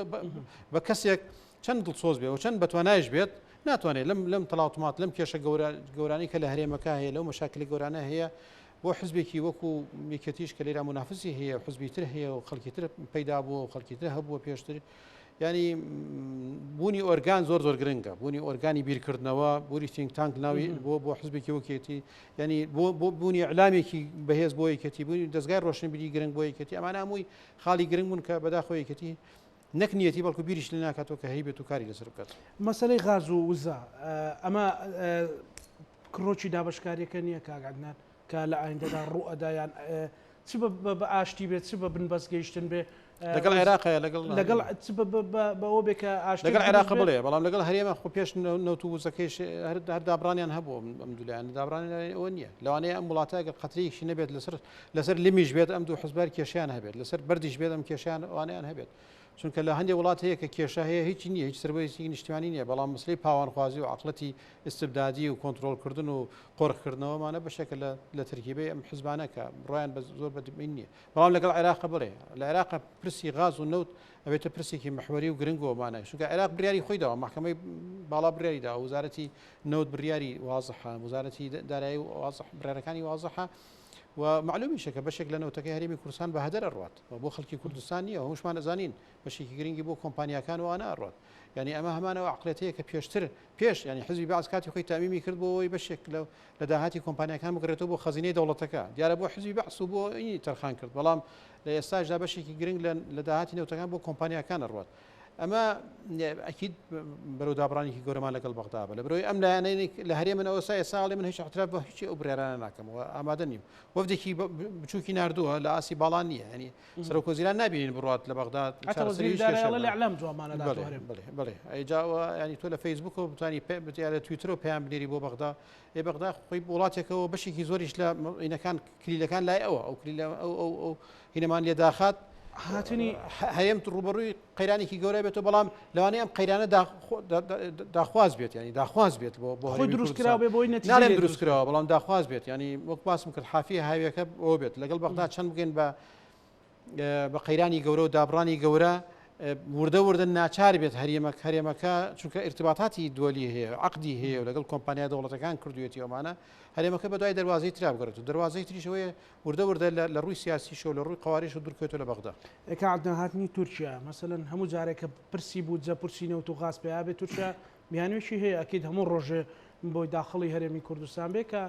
S2: بە کەسێک چەند دڵسۆز بێ و چەند بەتوانایش بێت ناتوانێت لەم لەم تەلاوتمات لەم کێشە گەورە گەورانەی کە لە هەرێمەکە هەیە لەو مەشاکلی گەورانە هەیە بۆ حزبێکی وەکو یەکێتیش کە لێرا منافسی هەیە و حزبی تر هەیە و خەڵکی تر پەیدا بووە و خەڵکی تر هەبووە پێشتر ینی بوونی ئۆرگان زۆر زۆر گرنگە بوونی ئۆرگانی بیرکردنەوە بوری think tank ناوی بۆ بۆ حزبێکی وەکێتی ینی بۆ بۆ بوونی ئەلامێکی بەهێز بۆ یەکێتی بوونی دەستگای ڕۆشنبیری گرنگ بۆ یەکێتی ئەمانە هەمووی خاڵی گرنگ بوون کە بەداخۆ یەکێتی نەک نیەتی بەڵکو بیریش لێ ناکاتەوە کە هەیبێت و کاری لەسەر بکات.
S1: مەسەلەی غاز و وزە ئەمە کڕۆکی دابەشکاریەکە نییە کاک عەدنان کە لە ئایندەدا ڕوو ئەدا یان چ بە ئاشتی بێت چ بە بنبەست گەیشتن بێ
S2: لەگەڵ عێراق لەگەڵ
S1: لەگەڵ چ بەوە بێ کە ئاشتی
S2: لەگەڵ عێراق بڵێ بەڵام لەگەڵ هەرێمە خۆ پێش نەوت و وزەکەیش هەر دابڕانیان هەبوو ئەم دوو لایەنە دابڕانیان ئەوە نییە لەوانەیە ئەم وڵاتە ئەگەر قەترەیەکیشی نەبێت لەسەر لەسەر لمیش بێت ئەم دوو حزبار کێشیان هەبێت لەسەر بەردیش بێت ئەم کێشیان ئەوانیان هەبێت چونکە لە هەندێک وڵات هەیە کە کێشە هەیە هیچی نییە هیچ سەروەریی نیشتمانی نییە بەڵام مەسلەی پاوانخوازی و عقلەتی ئیستبدادی و کۆنترۆڵکردن و قۆرخکردنەوەمانە بەشێکە لە تەرکیبەی ئەم حزبانە کە بڕوایان بە زۆر بە دین نییە بەڵام لەگەڵ عێراق بڵێ لە عێراق پرسی غاز و نەوت ئەبێتە پرسێکی محوەری و گرنگ و مانای چونکە عێراق بڕیاری خۆی داوە محکمەی باڵا بڕیاری داوە وزارەتی نەوت بڕیاری وازحە وزارەتی دارایی وازح بڕیارەکانی وازحە و مەعلومیشە کە بەشێک لە نەوتەکەی هەرێمی کوردستان بە هەدەر ئەڕوات و بۆ خەڵکی کوردستان نییە و هەمووشمان ئەزانین بەشێکی گرنگی بۆ کۆمپانیاکان و ئەوانە ئەڕوات یعنی ئەمە هەمان ئەو عەقڵیەتەیە کە پێشتر پێش یعنی حزبی بەعس کاتی خۆی تامیمی کرد بۆ ئەوەی بەشێک لە لە داهاتی کۆمپانیاکان بگرێتەوە بۆ خەزینەی دەوڵەتەکە دیارە بۆ حزبی بەعس و بۆ ئینی تەرخان کرد بەڵام لە ئێستاشدا بەشێکی گرنگ لە داهاتی نەوتەکان بۆ کۆمپانیاکان ئەڕوات ئەمە ئەکید بەرەو دابڕانێکی گەورەمان لەگەڵ بەغدا بە لە برۆی ئەم لایەنەی لە هەرێ من ئەوسا ئێستا ئەڵێ من هیچ اعتراف بە هیچی ئەو بڕیارانە ناکەم و ئامادە نیم وەفدێکی بچووکی ناردووە لە ئاسی باڵان نییە ینی سەرۆک وەزیران نابینین بڕات لە بەغدا بڵێ ئەیجاوە ینی تۆ لە فەیسبوکەوە بتانی پێ بتیارە لە تویترەوە پێیان بنێری بۆ بەغدا ئێ بەغدا خۆی وڵاتێکەوە بەشێکی زۆریش لە ئینەکان کلیلەکان لای ئەوە ئەو کلیلە ئەو ئەو ئەو هینەمان لێ داخات
S1: هاتنی
S2: هەرێم ڕوبەڕووی قەیرانێکی گەورە بێتەوە بەڵام لەوانەیە ئەم قەیرانە داخواز بێت ینی داخواز بێت بۆ بۆ
S1: خۆی دروستکرا بێ بۆی
S2: نەتیجە دروستکراوە بەڵام داخواز بێت ینی وەک باسم کرد حافی هاویەکە بۆ بێت لەگەڵ بەغدا چەند بگەین بە بە قەیرانی گەورە و دابڕانی گەورە وردە وردە ناچار بێت هەرێمەک هەرێمەکە چونکە ئیرتباتاتی دوەلی هەیە عقدی هەیە و لەگەڵ کۆمپانیا دەوڵەتەکان کردوێتی ئەمانە هەرێمەکە بە دوای دەروازەی ترا بگەڕێت و دەروازەی تریشەوەیە وردە وردە لە ڕووی سیاسیشەوە لە ڕووی قەواریش و دوورکەوێتەوە لە بەغدا.
S1: کاک عەدنان هاتنی تورکیا مەسەلەن هەموو جارێک کە پرسی بودجە پرسی نەوت و غاز پەیا بێت تورکیا بیانوێکی هەیە ئەکید هەموو ڕۆژێ بۆی داخڵی هەرێمی کوردستان بێ کە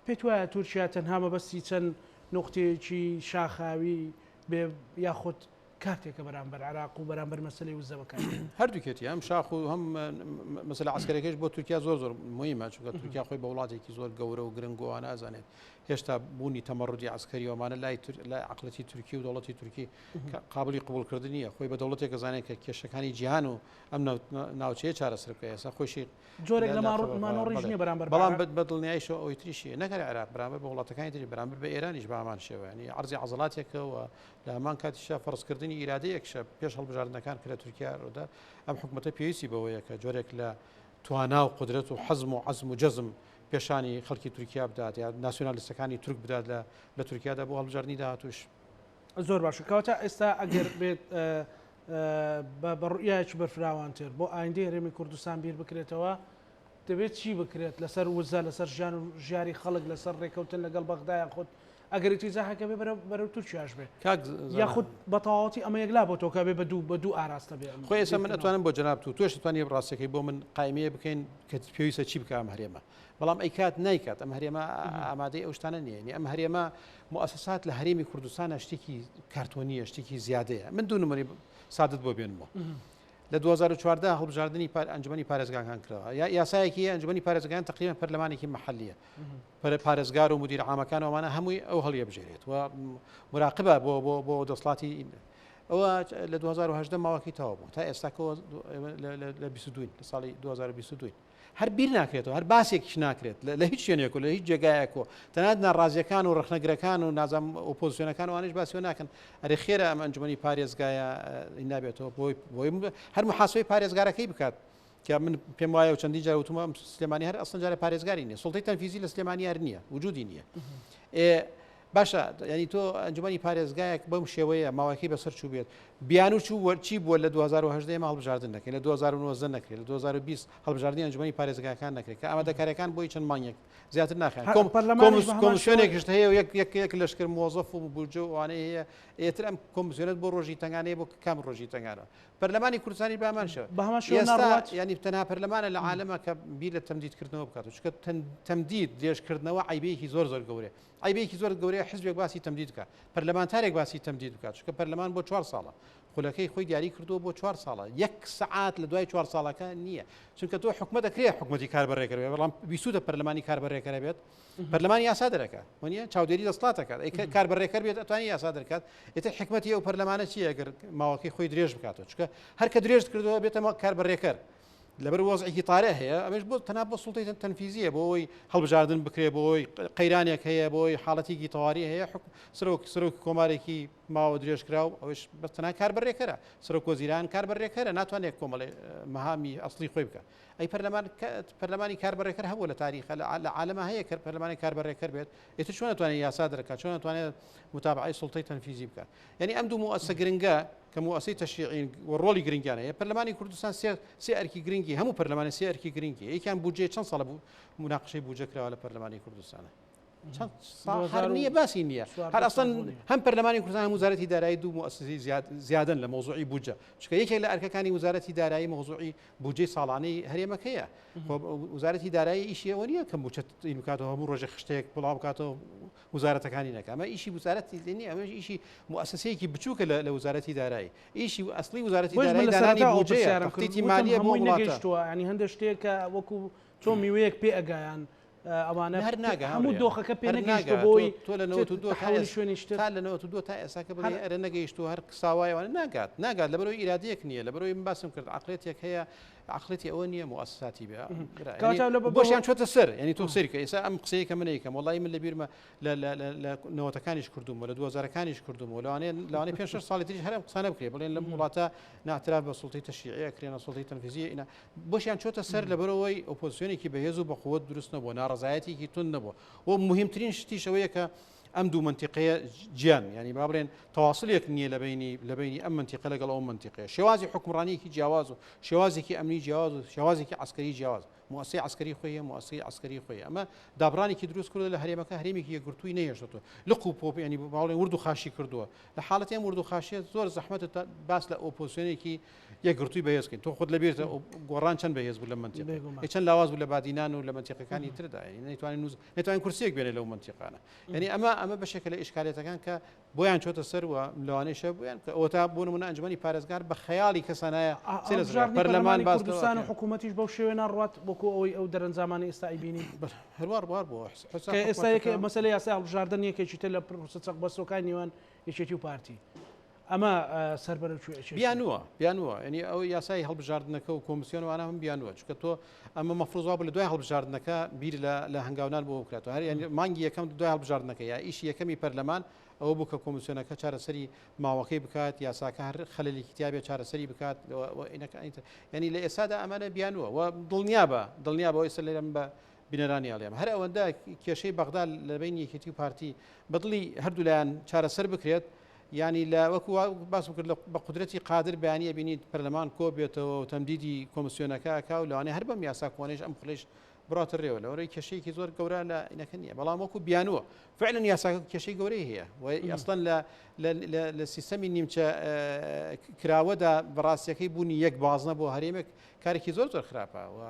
S1: پێت وایە تورکیا تەنها مەبەستی چەند نوقتەیەکی شاخاوی بێ یاخود کارتێکە بەرامبەر عێراق و بەرامبەر مەسەلەی وزە بەکاربێنێت.
S2: هەردووکێتی هەم شاخ و هەم مەسەلە عەسکەرەکەیش بۆ تورکیا زۆر زۆر موهیمە چونکە تورکیا خۆی بە وڵاتێکی زۆر گەورە و گرنگ و ئەوانە ئەزانێت هێشتا بوونی تەمەڕودی عەسکەری و ئەمانە لای لای عەقڵەتی تورکی و دەوڵەتی تورکی قابلی قبوڵکردن نییە خۆی بە دەوڵەتێک ئەزانێت کە کێشەکانی جیهان و ئەم ناوچەیە چارەسەر بکە ئێستا خۆشی
S1: جۆرێک لە مانۆڕیش نییە بەرامبەر
S2: بەڵام بە دڵنیاییشەوە ئەوی تریشی نەک هەر عێراق بەرامبەر بە وڵاتەکانی تری بەرامبەر بە ئێرانیش بە هەمان شێوە یعنی عەرزی عەزەڵاتێکە و لە هەمان کاتیشا فەرزکردنی ئیرادەیەکشە پێش هەڵبژاردنەکان کە لە تورکیا ڕوودا ئەم حکومەتە پێویستی بەوەیە کە جۆرێک لە توانا و قودرەت و حەزم و عەزم و جەزم پێشانی خەڵکی تورکیا بدات یا ناسیۆنالیستەکانی تورک بدات لە لە تورکیادا بۆ هەڵبژاردنی داهاتووش.
S1: زۆر باشە کەواتە ئێستا ئەگەر بێت بە ڕوئیایەکی بەرفراوانتر بۆ ئایندەی هەرێمی کوردستان بیر بکرێتەوە دەبێت چی بکرێت لەسەر وزە لەسەر ژیان و ژیاری خەڵک لەسەر ڕێکەوتن لەگەڵ بەغدا یاخود ئەگەر ئیتیجاهەکە بێ بەرەو تورکیاش بێ
S2: کاک
S1: یاخود بە تەواوەتی ئەمە یەکلا بۆ تۆکە بێ بە دوو بە دوو ئاراستە بێ
S2: خۆی ئێستا من ئەتوانم بۆ جەنابت و تۆش توانی ڕاستەکەی بۆ من قایمەیە بکەین کە پێویستە چی بکە ئەم هەرێمە بەڵام ئەیکات نایکات ئەم هەرێمە ئامادەی ئەو شتانە نییە ئەم هەرێمە موسسات لە هەرێمی کوردستانە شتێکی کارتۆنیە شتێکی زیادەیە من دوو نمونەی سادت بۆ بێنمەوە لە 2014 هەڵبژاردنی ئەنجومەنی پارێزگاکان کراوە یاسایەکی ئەنجومەنی پارێزگان تقریبا پەرلەمانێکی محلیە پارێزگار و مدیر عامەکان ئەوانە هەمووی ئەو هەڵیەبژێرێت و مراقبە بۆ بۆ بۆ دەسڵاتی ئەوە لە 2010 ماوەکەی تەواو بوو تا ئێستاکەەوە لە 22 لە ساڵی 2022 هەر بیر ناکرێتەوە هەر باسێکیش ناکرێت لە هیچ شوێنێک و لە هیچ جێگایەک و تەنانەت ناڕازیەکان و ڕخنەگرەکان و نازام ئۆپۆزیسیۆنەکان وانش باسیەوە ناکەن ئەرێ خێرە ئەم ئەنجومەنی پارێزگایە نابێتەوە بۆی بۆی هەر محاسبەی پارێزگارەکەی بکات کە من پێم وایە و چەندین جار وتومە سلێمانی هەر ئەسڵەن جارێ پارێزگاری نییە سوڵتەی تەنفیزی لە سلێمانی هەر نییە وجودی نییە باشە ینی تۆ ئەنجومی پارێزگایەک بەم شێوەیە ماوەکەی بەسەر چوو بێت بیان و چوو چی بووە لە 2010 ئێمە هەڵبژاردن نەکەین لە 2019 نەکرێت لە 2020 هەڵبژاردنی ئەنجومی پارێزگاکان نەکرێت کە ئامادەکاریەکان بۆی چەند مانگێک زیاتر ناخیان کۆمسیۆنێکیشت هەیە و یەک یەک یەک لەشکر مۆزەف و بودجە و ئەوانەی هەیە ئێتر ئەم کۆمسیۆنت بۆ ڕۆژی تەنگانەیە بۆ کام ڕۆژی تەنگانە پەرلەمانی کوردستانی بە هەمان شێوە
S1: بە هەمان شێوە ناڕوات
S2: ینی تەنها پەرلەمانە لە عالەمە کە بیر لە تەمدید کردنەوە بکات چونکە تەمدید درێژکردنەوە عیبەیەکی زۆر زۆر گەورەیە عیبەیەکی زۆر گەورەیە حزبێک باسی تەمدید بکات پەرلەمانتارێک باسی تەمدید بکات چونکە پەرلەمان بۆ چوار ساڵە خولەکەی خۆی دیاری کردووە بۆ چوار ساڵە یەک سەعات لە دوای چوار ساڵەکە نییە چونکە تۆ حکومەت دەکرێت حکومەتی کار بەڕێکەر بێت بەڵام ویستوتە پەرلەمانی کار بەڕێکەرە بێت پەرلەمان یاسا دەرەکات وەنیە چاودێری دەسڵات دەکات ئەی کار بەڕێکەر بێت ئەتوانی یاسا دەرکات ئیتر حکمەتی ئەو پەرلەمانە چییە گەر ماوەکەی خۆی درێژ بکاتەوە چونکە هەر کە درێژ کردەوە بێتە کار بەڕێکەر لەبەر وەزعێکی تارە هەیە ئەمەش بۆ تەنها بۆ سوڵتەی تەنفیزیە بۆ ئەوەی هەڵبژاردن بکرێ بۆ ئەوەی قەیرانێک هەیە بۆ ئەوەی حاڵەتێکی تەواری هەیە سەرۆک سەرۆکی کۆمارێکی ماوە درێژکراو ئەوش بەس تەنها کار بەڕێکەرە سەرۆک وەزیران کار بەڕێکەرە ناتوانێت کۆمەڵێ مەهامی ئەسڵی خۆی بکە ئەی پەرلەمان پەرلەمانی کاربەڕێکەر هەبووە لە تاریخە لە عالەما هەیە کە پەرلەمانی کاربەڕێکەر بێت ئیتر چۆن ئەتوانێت یاسا دەرکات چۆن ئەتوانێت متابعەی سوڵتەی تەنفیزی بکات یعنی ئەم دوو موئەسسە گرنگە کە موئەسەی تەشریعین و ڕۆڵی گرنگیان هەیە پەرلەمانی کوردستان سێ سێ ئەرکی گرنگی هەموو پەرلەمانی سێ ئەرکی گرنگی یەکیان بودجەی چەند ساڵە بوو مناقشەی بودجە کراوە لە پەرلەمانی کوردستانە چەند ساڵ هەر نییە باسی نییە هەر ئەسڵەن هەم پەرلەمانی کوردستان هەم وزارەتی دارایی دوو موئەسسەی زیادن لە مەوزوعی بودجە چونکە یەکێک لە ئەرکەکانی وزارەتی دارایی مەوزوعی بودجەی ساڵانەی هەرێمەکەیە وزارەتی دارایی ئیشی ئەوە نییە کە موچە این بکاتەوە هەموو ڕۆژێ خشتەیەک بڵاو بکاتەوە وزارەتەکانی نەکە ئەمە ئیشی وزارەتی نییە ئەمەش ئیشی موئەسسەیەکی بچووکە لە وزارەتی دارایی ئیشی ئەسڵی وزارەتی دارایی دانانی بودجەیە تەخطیطی مالیە بۆ وڵاتە
S1: ینی هەندێک شتێکە وەکو چۆن میوەیەک پێ ئەگایان ئەوانە
S2: هەر ناگە
S1: هەموو دۆخەکە پێ نەگەیشتووە بۆی
S2: تۆ لە 92
S1: تا شوێنی شتر
S2: تا لە 92 تا ئێستا کە بڵێ ئەرە نەگەیشتووە هەر ساوایەوانە ناگات ناگات لەبەرەوەی ئیرادەیەک نییە لەبەرەوەی من باسم کرد عقلێتێک هەیە عقلێتی ئەوە نییە موسساتی بێ بۆشیان چۆتە سەر ینی تۆ سەیرکە ئێستا ئەم قسەیە کە من یکەم وڵی من لە بیرمە لە نەوەتەکانیش کردومە لە دووەزارەکانیش کردومە لەوانەیە لەوانەیە پێ شەش ساڵی تریش هەر ئەم قسانە بکرێ بڵێن لەم وڵاتە ناعتراف بە سوڵتەی تەشریعی ئەکرێنە سوڵتەی تەنفیزیە ئینا بۆشیان چۆتە سەر لەبەرئەوەی ئۆپۆزسیۆنێکی بەهێز و بەقوەت دروست نەبووە، ناڕەزایەتیەکی توند نەبووە و موهیمترین شتیش ئەوەیە کە ئەم دوو مەنتیقەیە جیان، یانی با بڵێن تەواسڵێک نییە لە بەینی لە بەینی ئەم مەنتیقە لەگەڵ ئەو مەنتیقەیە. شێوازی حوکمڕانییەکی جیاواز و شێوازێکی ئەمنی جیاواز و شێوازێکی عەسکەری جیاواز. موئەسسەی عەسکەری خۆی هەیە، موئەسسەی عەسکەری خۆی هەیە. ئەمە دابڕانێکی دروست کردووە لە هەرێمەکە، هەرێمێکی یەکگرتووی نەهێشتۆتەوە. لق و پۆپ یانی با بڵێن ورد و خاشی کردووە. لە حاڵەتی ئەم ورد و خاشیە زۆر زەحمەتە تا باس لە ئۆپۆزسیۆنێکی یەکگرتووی بەهێز بکەین. تۆ خۆت لەبیرتە گۆڕان چەند بەهێز بوو لەم مەنتیقە، چەند لاواز بوو لە بادینان و لە مەنتیقەکانی تردا. یانی نەیتوانی نوز نەیتوانی کورسیەک بێنێ لەو مەنتیقانە. یانی ئەمە ئەمە بەشێکە لە ئیشکالێتەکان کە بۆیان چۆتە سەر و لەوانەیشە بۆیان کە ئەوەتا بۆ نمونە ئەنجومەنی پارێزگار بە خەیاڵی کەسانایە چێ لە
S1: زرا پەرلەمان باس کوردستان و حکوومەتیش بەو شێوەیە ناڕوات وەکو ئەوەی ئەو دەرەنجامانەی ئێستا ئەیبینین.
S2: هەروار وار بووە
S1: کە ئێستا یەکێ مەسەلەی یاسای هەڵبژاردن یەکێکی تر لە پرسە چەقبەستووەکانی نێوان یەکێتی و پارتی. ئەمە سەر بەرەو کوێ ئەچێت؟
S2: بیانووە بیانووە یعنی ئەو یاسای هەڵبژاردنەکە و کۆمسیۆن وانە هەم بیانووە چونکە تۆ ئەمە مەفروض وابوو لە دوای هەڵبژاردنەکە بیر لە لە هەنگاونان بۆ بکرێتەوە هەر یعنی مانگی یەکەم دوای هەڵبژاردنەکە یا ئیشی یەکەمی پەرلەمان ئەوە بوو کە کۆمسیۆنەکە چارەسەری ماوەکەی بکات یاساکە هەر خەلەلێکی تیا بێت چارەسەری بکات یعنی لە ئێستادا ئەمانە بیانووە و دڵنیابە دڵنیابە ئێستا لێرەم بە بینەرانی ئەڵێم هەر ئەوەندە کێشەی بەغدا لە بەینی یەکێتی و پارتی بەدڵی هەردوولایان چارەسەر بکرێت یانی لە وەکو باسم کرد بە قودرەتی قادر بەیانی ئەبینیت پەرلەمان کۆ بێتەوە و تەمدیدی کۆمسیۆنەکە ئەکا و لەوانەیە هەر بەم یاسا کۆنەیش ئەم خولەیش بڕاتە رێوە لەوەرەی کێشەیەکی زۆر گەورە لە ئینەکە نییە بەڵام وەکو بیانووە فعلا یاساکە کێشەی گەورەی هەیە و ئەسڵەن لە لە سیستەمی نیمچە کراوەدا بەڕاستیەکەی بوونی یەک بازنە بۆ هەرێمێک کارێکی زۆر زۆر خراپە و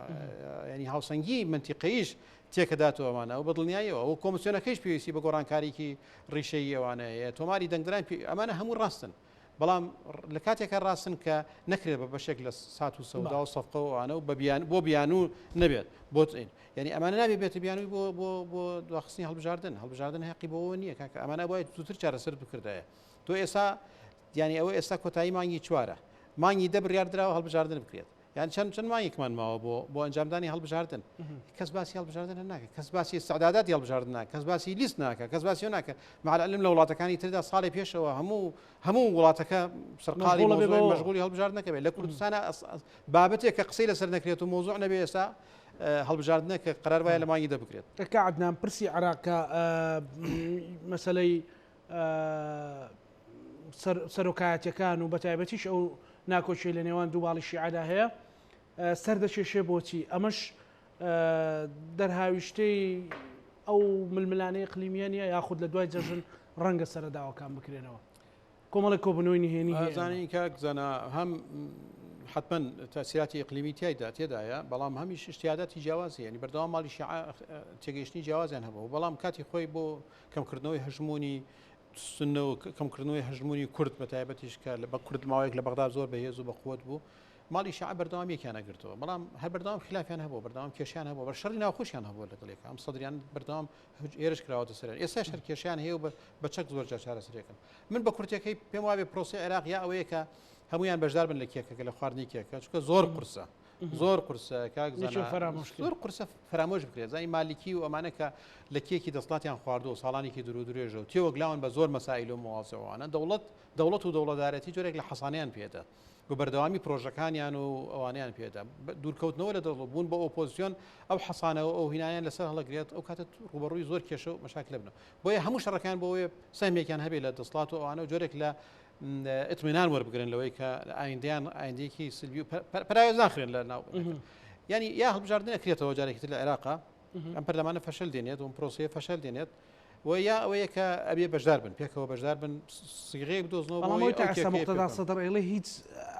S2: ینی هاوسەنگی منتیقەیش تێکەدات و ئەوانە و بە دڵنیاییەوە و کۆمسیۆنەکەیش پێویستی بە گۆڕانکاریی ڕیشەیی ئەوانە هەیە، تۆماری دەنگدەران پێ ئەمانە هەموو ڕاستن، بەڵام لە کاتێکا ڕاستن کە نەکرێت بە بەشێک لە سات و سەودا و سەفقە و ئەوانە و بە بیان بۆ بیانوو نەبێت بۆ یعنی ئەمانە نابێ بێتە بیانووی بۆ بۆ بۆ دواخستنی هەڵبژاردن هەڵبژاردن هەقی بۆ نییە کاکە ئەمانە وایە زووتر چارەسەر بکردایە تۆ ئێستا یعنی ئەوە ئێستا کۆتایی مانگی چوارە مانگی دە بڕیار دراوە هەڵبژاردن بکرێت یان چەند چەند مانگێکمان ماوە بۆ بۆ ئەنجامدانی هەڵبژاردن کەس باسی هەڵبژاردن ناکە کەس باسی استعداداتی هەڵبژاردن ناکە کەس باسی لیست ناکە کەس باسی ناکە مع العلم لە وڵاتەکانی تردا ساڵی پێشەوە هەموو هەموو وڵاتەکە سەرقاڵی مەشغولی هەڵبژاردنەکە بێت لە کوردستانە بابەتێک کە قسەی لەسەر نەکرێت و مۆزوع نەبێ ئێستا هەڵبژاردنە کە قرار وایە لە مانگی دە بکرێت.
S1: کاک عەدنان پرسی عێراق کە مەسەلەی سەرۆکایەتیەکان و بەتایبەتیش ئەو ناکۆکیەی لە نێوان دوو باڵی شیعەدا هەیە سەر دەکێشێ بۆچی ئەمەش دەرهاویشتەی ئەو ململانێ ئیقلیمیە نیە یاخود لە دوای جەژن ڕەنگە سەرەداوەکان بکرێنەوە کۆمەڵێک کۆبوونەوەی نهێنی هەیە
S2: زانین کاک زانا هەم حتمما تاسیراتی ئیقلیمی تیایدا تێدایە بەڵام هەمیش اجتیاداتی جیاواز هەیە یعنی بەردەوام ماڵی شیعە تێگەیشتنی جیاوازیان هەبوو بەڵام کاتی خۆی بۆ کەمکردنەوەی هەژموونی سوننە و کەمکردنەوەی هەژموونی کورد بە تایبەتیش کە بە کورد ماوەیەک لە بەغدا زۆر بەهێز و بەقوت بوو ماڵی شیعە بەردەوام یەکیان نەگرتەوە بەڵام هەر بەردەوام خلافیان هەبوو بەردەوام کێشیان هەبوو بە شەڕی ناوخۆشیان هەبوو لەگەڵ یەک ئەم سەدریان بەردەوام هێرش کراوەتە سەریان ئێستا شەر کێشیان هەیە و بە چەک زۆر جار چارەسەرێکن من بە کورتەکەی پێم وابێ پرۆسەی عێراق یا ئەوەیە کە هەمویان بەشدار بن لە کێکەکە لە خواردنی کێکە چونکە زۆر قورسە زۆر قورسە کاک زانا
S1: فەرامۆش
S2: زۆر قورسە فەرامۆش بکرێت زانی مالیکی و ئەمانە کە لە کێکی دەسڵاتیان خواردووە ساڵانێکی دوور و درێژە و تێوەگلاون بە زۆر مەسائیل و مواضعوانە دەوڵەت دەوڵەت و دەوڵەتدارەتی جۆرێک لە حەسانیان پێدا و بەردەوامی پرۆژەکانیان و ئەوانیان پێدا دوورکەوتنەوە لە دەوڵەت بوون بە ئۆپۆزیسیۆن ئەو حەسانەوە ئەو هینایان لەسەر هەڵەگرێت ئەو کاتە ڕوبەڕووی زۆر کێشە و مەشاکلە بنەوە بۆیە هەموو شەڕەکان بۆ سەهمێکیان هەبێت لە دەسڵات و ئەوانە و جۆرێک لە ئیتمینان وەربگرن لەوەی کە ئایندەیان ئایندەیەکی سلبی و پەراوێز ناخرێن لە ناو ینی یا هەڵبژاردن ئەکرێتەوە جارێکی تر لە عێراقا ئەم پەرلەمانە فەشل دێنێت و پرۆسەیە فەشل دێنێت و یا ئەوەیە کە ئەبێ بەشدار بن پێکەوە بەشدار بن سیغەیەک بدۆزنەوە
S1: بەڵام ئەوەی تا ئێستا موقتەدا سەدر ئەیڵێ هیچ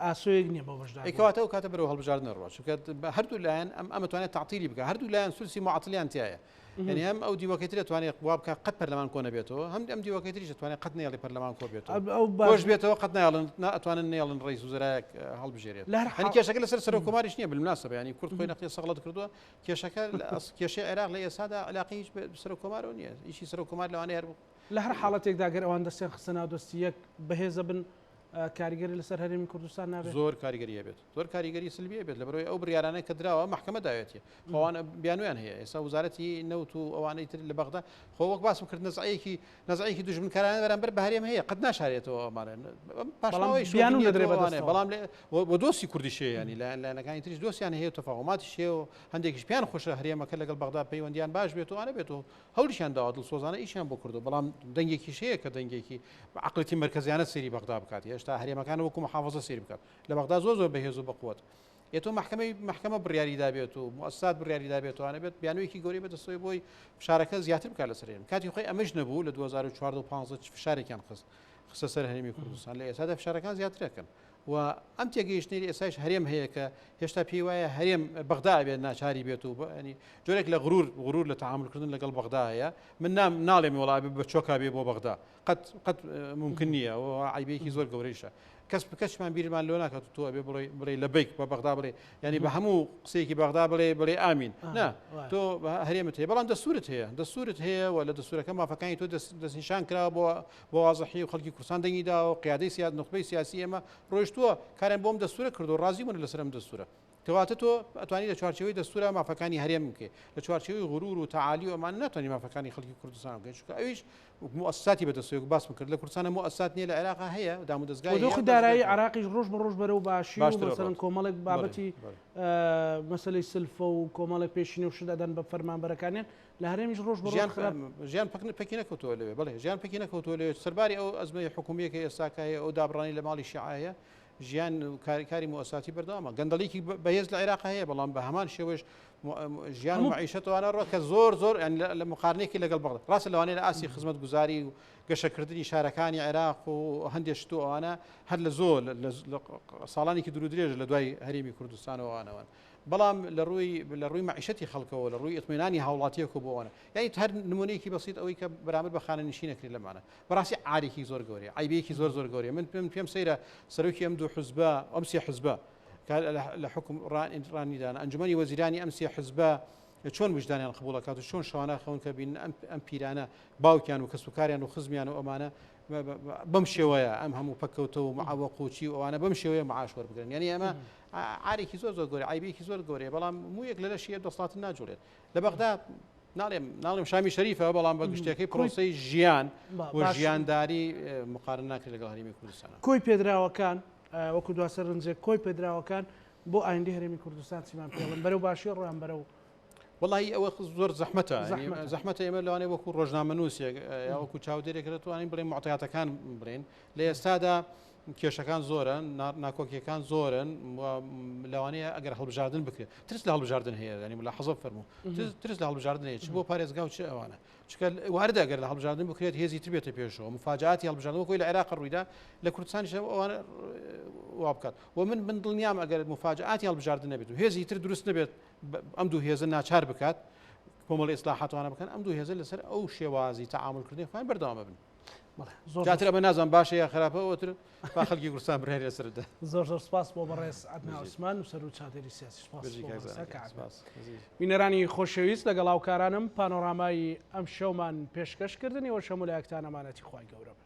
S1: ئاسۆیەک نییە بۆ بەشدار
S2: کەواتە ئەو کاتە بەرەو هەڵبژاردن ڕۆ چونکە هەردوو لایەن ئەم ئەمە توانێت تەعتیلی بکە هەردوو لایەن سولسی معطلیان تایە یعنی هەم ئەو دیوەکەی تر دەتوانێت وا بکات قەت پەرلەمان کۆ نەبێتەوە هەم ئەم دیوەکەی تریش دەتوانێت قەت نەیەڵی پەرلەمان کۆ بێتەوە ئەو کۆش بێتەوە قەت نایڵن ناتوانن نەیەڵن ڕئیس وزەرایەک هەڵبژێرێت لە هەر هەنی کێشەکە لەسەر سەرۆک کۆماریش نییە بالمناسبە یعنی کورد خۆی نەقیە سەغڵەت کردووە کێشەکە کێشەی عێراق لە ئێستادا علاقەی هیچ بە سەرۆک کۆمارەوە نییە ئیشی سەرۆک کۆمار لەوانەیە هەر
S1: لە هەر حاڵەتێکدا گەر ئەوان دەستیان خستە ناو دەستی یەک بەهێزە بن. کاریگەری لەسەر هەرێمی کوردستان نابێت؟
S2: زۆر کاریگەری هەبێت زۆر کاریگەری سلبی بێت لە بەرەوەی ئەو بڕیارانە کە دراوە محکمە داوێتی خۆوان بیانویان هەیە ئێستا وزارەتی نەوت و ئەوانەی تر لە بەغدا خۆ وەک باسم کرد نەزعەیەکی نەزعەیەکی دوژمنکارانە بەرامبەر بە هەرێم هەیە قەت ناشارێتەوە ئەمانە پاشماوەی
S1: بیانو نەدرێ بەدەستەوە
S2: بەڵام بۆ دۆستی کوردیش هەیە ینی لایەن لایەنەکانی تریش دۆستیان هەیە و تەفاهوماتیش هەیە و هەندێکیش پێیان خۆشە هەرێمەکە لەگەڵ بەغدا پەیوەندیان باش بێت و ئەوانە بێت و هەوڵیشیان داوە دڵسۆزانە ئیشیان بۆ کردو بەڵام دەنگێکیش هەیە کە دەنگێکی بە عەقڵێتی مەرکەزیانە سەیری بەغدا بکات هێشتا هەرێمەکان وەکو محافظە سەیر بکات لە بەغدا زۆر زۆر بەهێز و بەقوت ئێ تۆ مەحکەمەی مەحکەمە بڕیاری دابێت و موسسات بڕیاری دابێت و ئەوانە بێت بیانوویەکی گەورەی بەدەستەوەی بۆی فشارەکە زیاتر بکات لەسەر هەرێم کاتی خۆی ئەمەش نەبوو لە 2014 و 15 فشارێکیان خست خستە سەر هەرێمی کوردستان لە ئێستادا فشارەکان زیاترەکەن و ئەم تێگەیشتنەی ئێستاش هەرێم هەیە کە هێشتا پێی وایە هەرێم بەغدا بێت ناچاری بێت و ینی جۆرێک لە غرور غرور لە تعاملکردن لەگەڵ بەغدا هەیە من نام ناڵێم وڵا بە چۆکا بێ بۆ بەغدا قەت قەت ممکن نییە و عیبێکی زۆر گەورەیشە کەس کەسمان بیرمان لۆ ناکات تۆ ئەبێ بڵێ بڵێ لە بیک بە بەغدا بڵێ ینی بە هەموو قسەیەکی بەغدا بڵێ بڵێ ئامین نا تۆ هەرێمت هەیە بەڵام دەستورت هەیە دەستورت هەیە و لە دەستورەکە مافەکانی تۆ دەستنیشان کرا بۆ بۆ وازحی و خەڵکی کوردستان دەنگی داوە و قیادەی سیاد نوخبەی سیاسی ئێمە ڕۆیشتووە کاریان بۆم دەستورە کردو ڕازی بوون لەسەر ئەم دەستورە کەواتە تۆ ئەتوانی لە چوارچێوەی دەستورا مافەکانی هەرێم بکەی لە چوارچێوەی غرور و تەعالی و ئەمانە ناتوانانی مافەکانی خەڵکی کوردستان بکەی چونکە ئەویش موئەسساتی بەدەستەوە وەک باسم کرد لە کوردستانە موئەسسات نییە لە عێراق هەیە دامودەزگای هەیە
S1: دۆخی دارایی عێراقیش ڕۆژ بە ڕۆژ بەرەو باشی و مەسەلەن کۆمەڵێک بابەتی مەسەلەی سلفە و کۆمەڵێک پێشینە و شت ئەدەن بە فەرمانبەرەکانیان لە هەرێمیش ڕۆژ بە ڕۆژ خراپ
S2: ژیان پەکی نەکەوتووە لەوێ بەڵێ ژیان پەکی نەکەوتووە لەوێ سەرباری ئەو ئەزمەی حکومیە کە ئێستاکە هەیە ئەو دابڕانی لە ماڵی شیعە هەیە ژیان و کاری موئەساتی بەردەوامە گەندەڵیکی بەهێز لە عێراق هەیە بەڵام بە هەمان شێوەش ژیان و مەعیشەتوانە ڕۆ کە زۆر زۆر لە مقارنێکی لەگەڵ بەغدا ڕاستە لەوانەیە لە ئاستی خزمەتگوزاری و گەشەکردنی شارەکانی عێراق و هەندێک شت و ئەوانە هەر لە زۆر ساڵانێکی دوور درێژ لە دوای هەرێمی کوردستانەوەوانەوەن بەڵام لە ڕووی لە ڕووی مەعیشەتی خەڵکەوە لە ڕووی ئیتمینانی هاوڵاتیەکە بۆ ئەوانە یعنی هەر نمونەیەکی بەسیت ئەوەی کە بەرامبەر بە خانەنشین نەکرێت لەمانە بەڕاستی عارێکی زۆر گەورەیە عەیبەیەکی زۆر زۆر گەورەیە من پێم پێم سەیرە سەرۆکی ئەم دوو حزبە ئەم سێ حزبە لە حکوم ڕانیدان ئەنجومەنی وەزیرانی ئەم سێ حزبە چۆن وجدانیان قبوڵ کات و چۆن شەوانە خەون کە بین ئەم ئەم پیرانە باوکیان و کەسوکاریان و خزمیان و ئەمانە بەم شێوەیە ئەم هەموو پەکەوتە و معوەق و چی و ئەوانە بەم شێوەیە معاش وەربگرن یعنی ئەمە عارێکی زۆر زۆر گەورە عیبێکی زۆر گەورەیە بەڵام مویەک لە لەشی دەسڵات ناجوڵێت لە بەغدا ناڵێم ناڵێم شامی شەریفە بەڵام بە گشتەکەی پرۆسەی ژیان و ژیانداری مقارن ناکرێت لەگەڵ هەرێمی کوردستان.
S1: کۆی پێدراوەکان وەکو دوا سەرنجێک کۆی پێدراوەکان بۆ ئایندەی هەرێمی کوردستان چیمان پێڵن بەرەو باشی ڕۆیان بەرەو
S2: وەڵی ئەوە زۆر زەحمەتە زەحمەتە ئێمە لەوانەیە وەکو ڕۆژنامەنووسێک یا وەکو چاودێرێک دەتوانین بڵێن معطیاتەکان بڵێن لە ئێستادا کێشەکان زۆرن، ناکۆکیەکان زۆرن و لەوانەیە ئەگەر هەڵبژاردن بکرێت ترس لە هەڵبژاردن هەیە ینی ملاحەزە فەرموو ترس لە هەڵبژاردن هەیە چ بۆ پارێزگا و چ ئەوانە چکە واردە ئەگەر لە هەڵبژاردن بکرێت هێزی تر بێتە پێشەوە مفاجاتی هەڵبژاردن وەکۆی لە عێراق ڕوویدا لە کوردستانیش ئەوانە وا بکات و من من دڵنیام ئەگەر مفاجاتی هەڵبژاردن نەبێت و هێزی تر دروست نەبێت ئەم دوو هێزە ناچار بکات کۆمەڵی ئیسلاحاتوانە بکەن ئەم دوو هێزە لەسەر ئەو شێوازی تەعاملکردنی خۆیان بەردەوام بن. جاتر ئەمە نازانم باشە یا خراپە ئەوتر با خەڵکی کوردستان بڕیاری لەسەر بدەن.
S1: زۆر زۆر سپاس بۆ بەڕێز عەدنان عوسمان نووسەر و چاودێری سیاسی سپاس بۆ بەڕێز بینەرانی خۆشەویست لەگەڵ هاوکارانم پانۆرامای ئەمشەومان پێشکەش کردن ئێوەش هەموو لایەکتان ئەمانەتی خوای گەورە بن.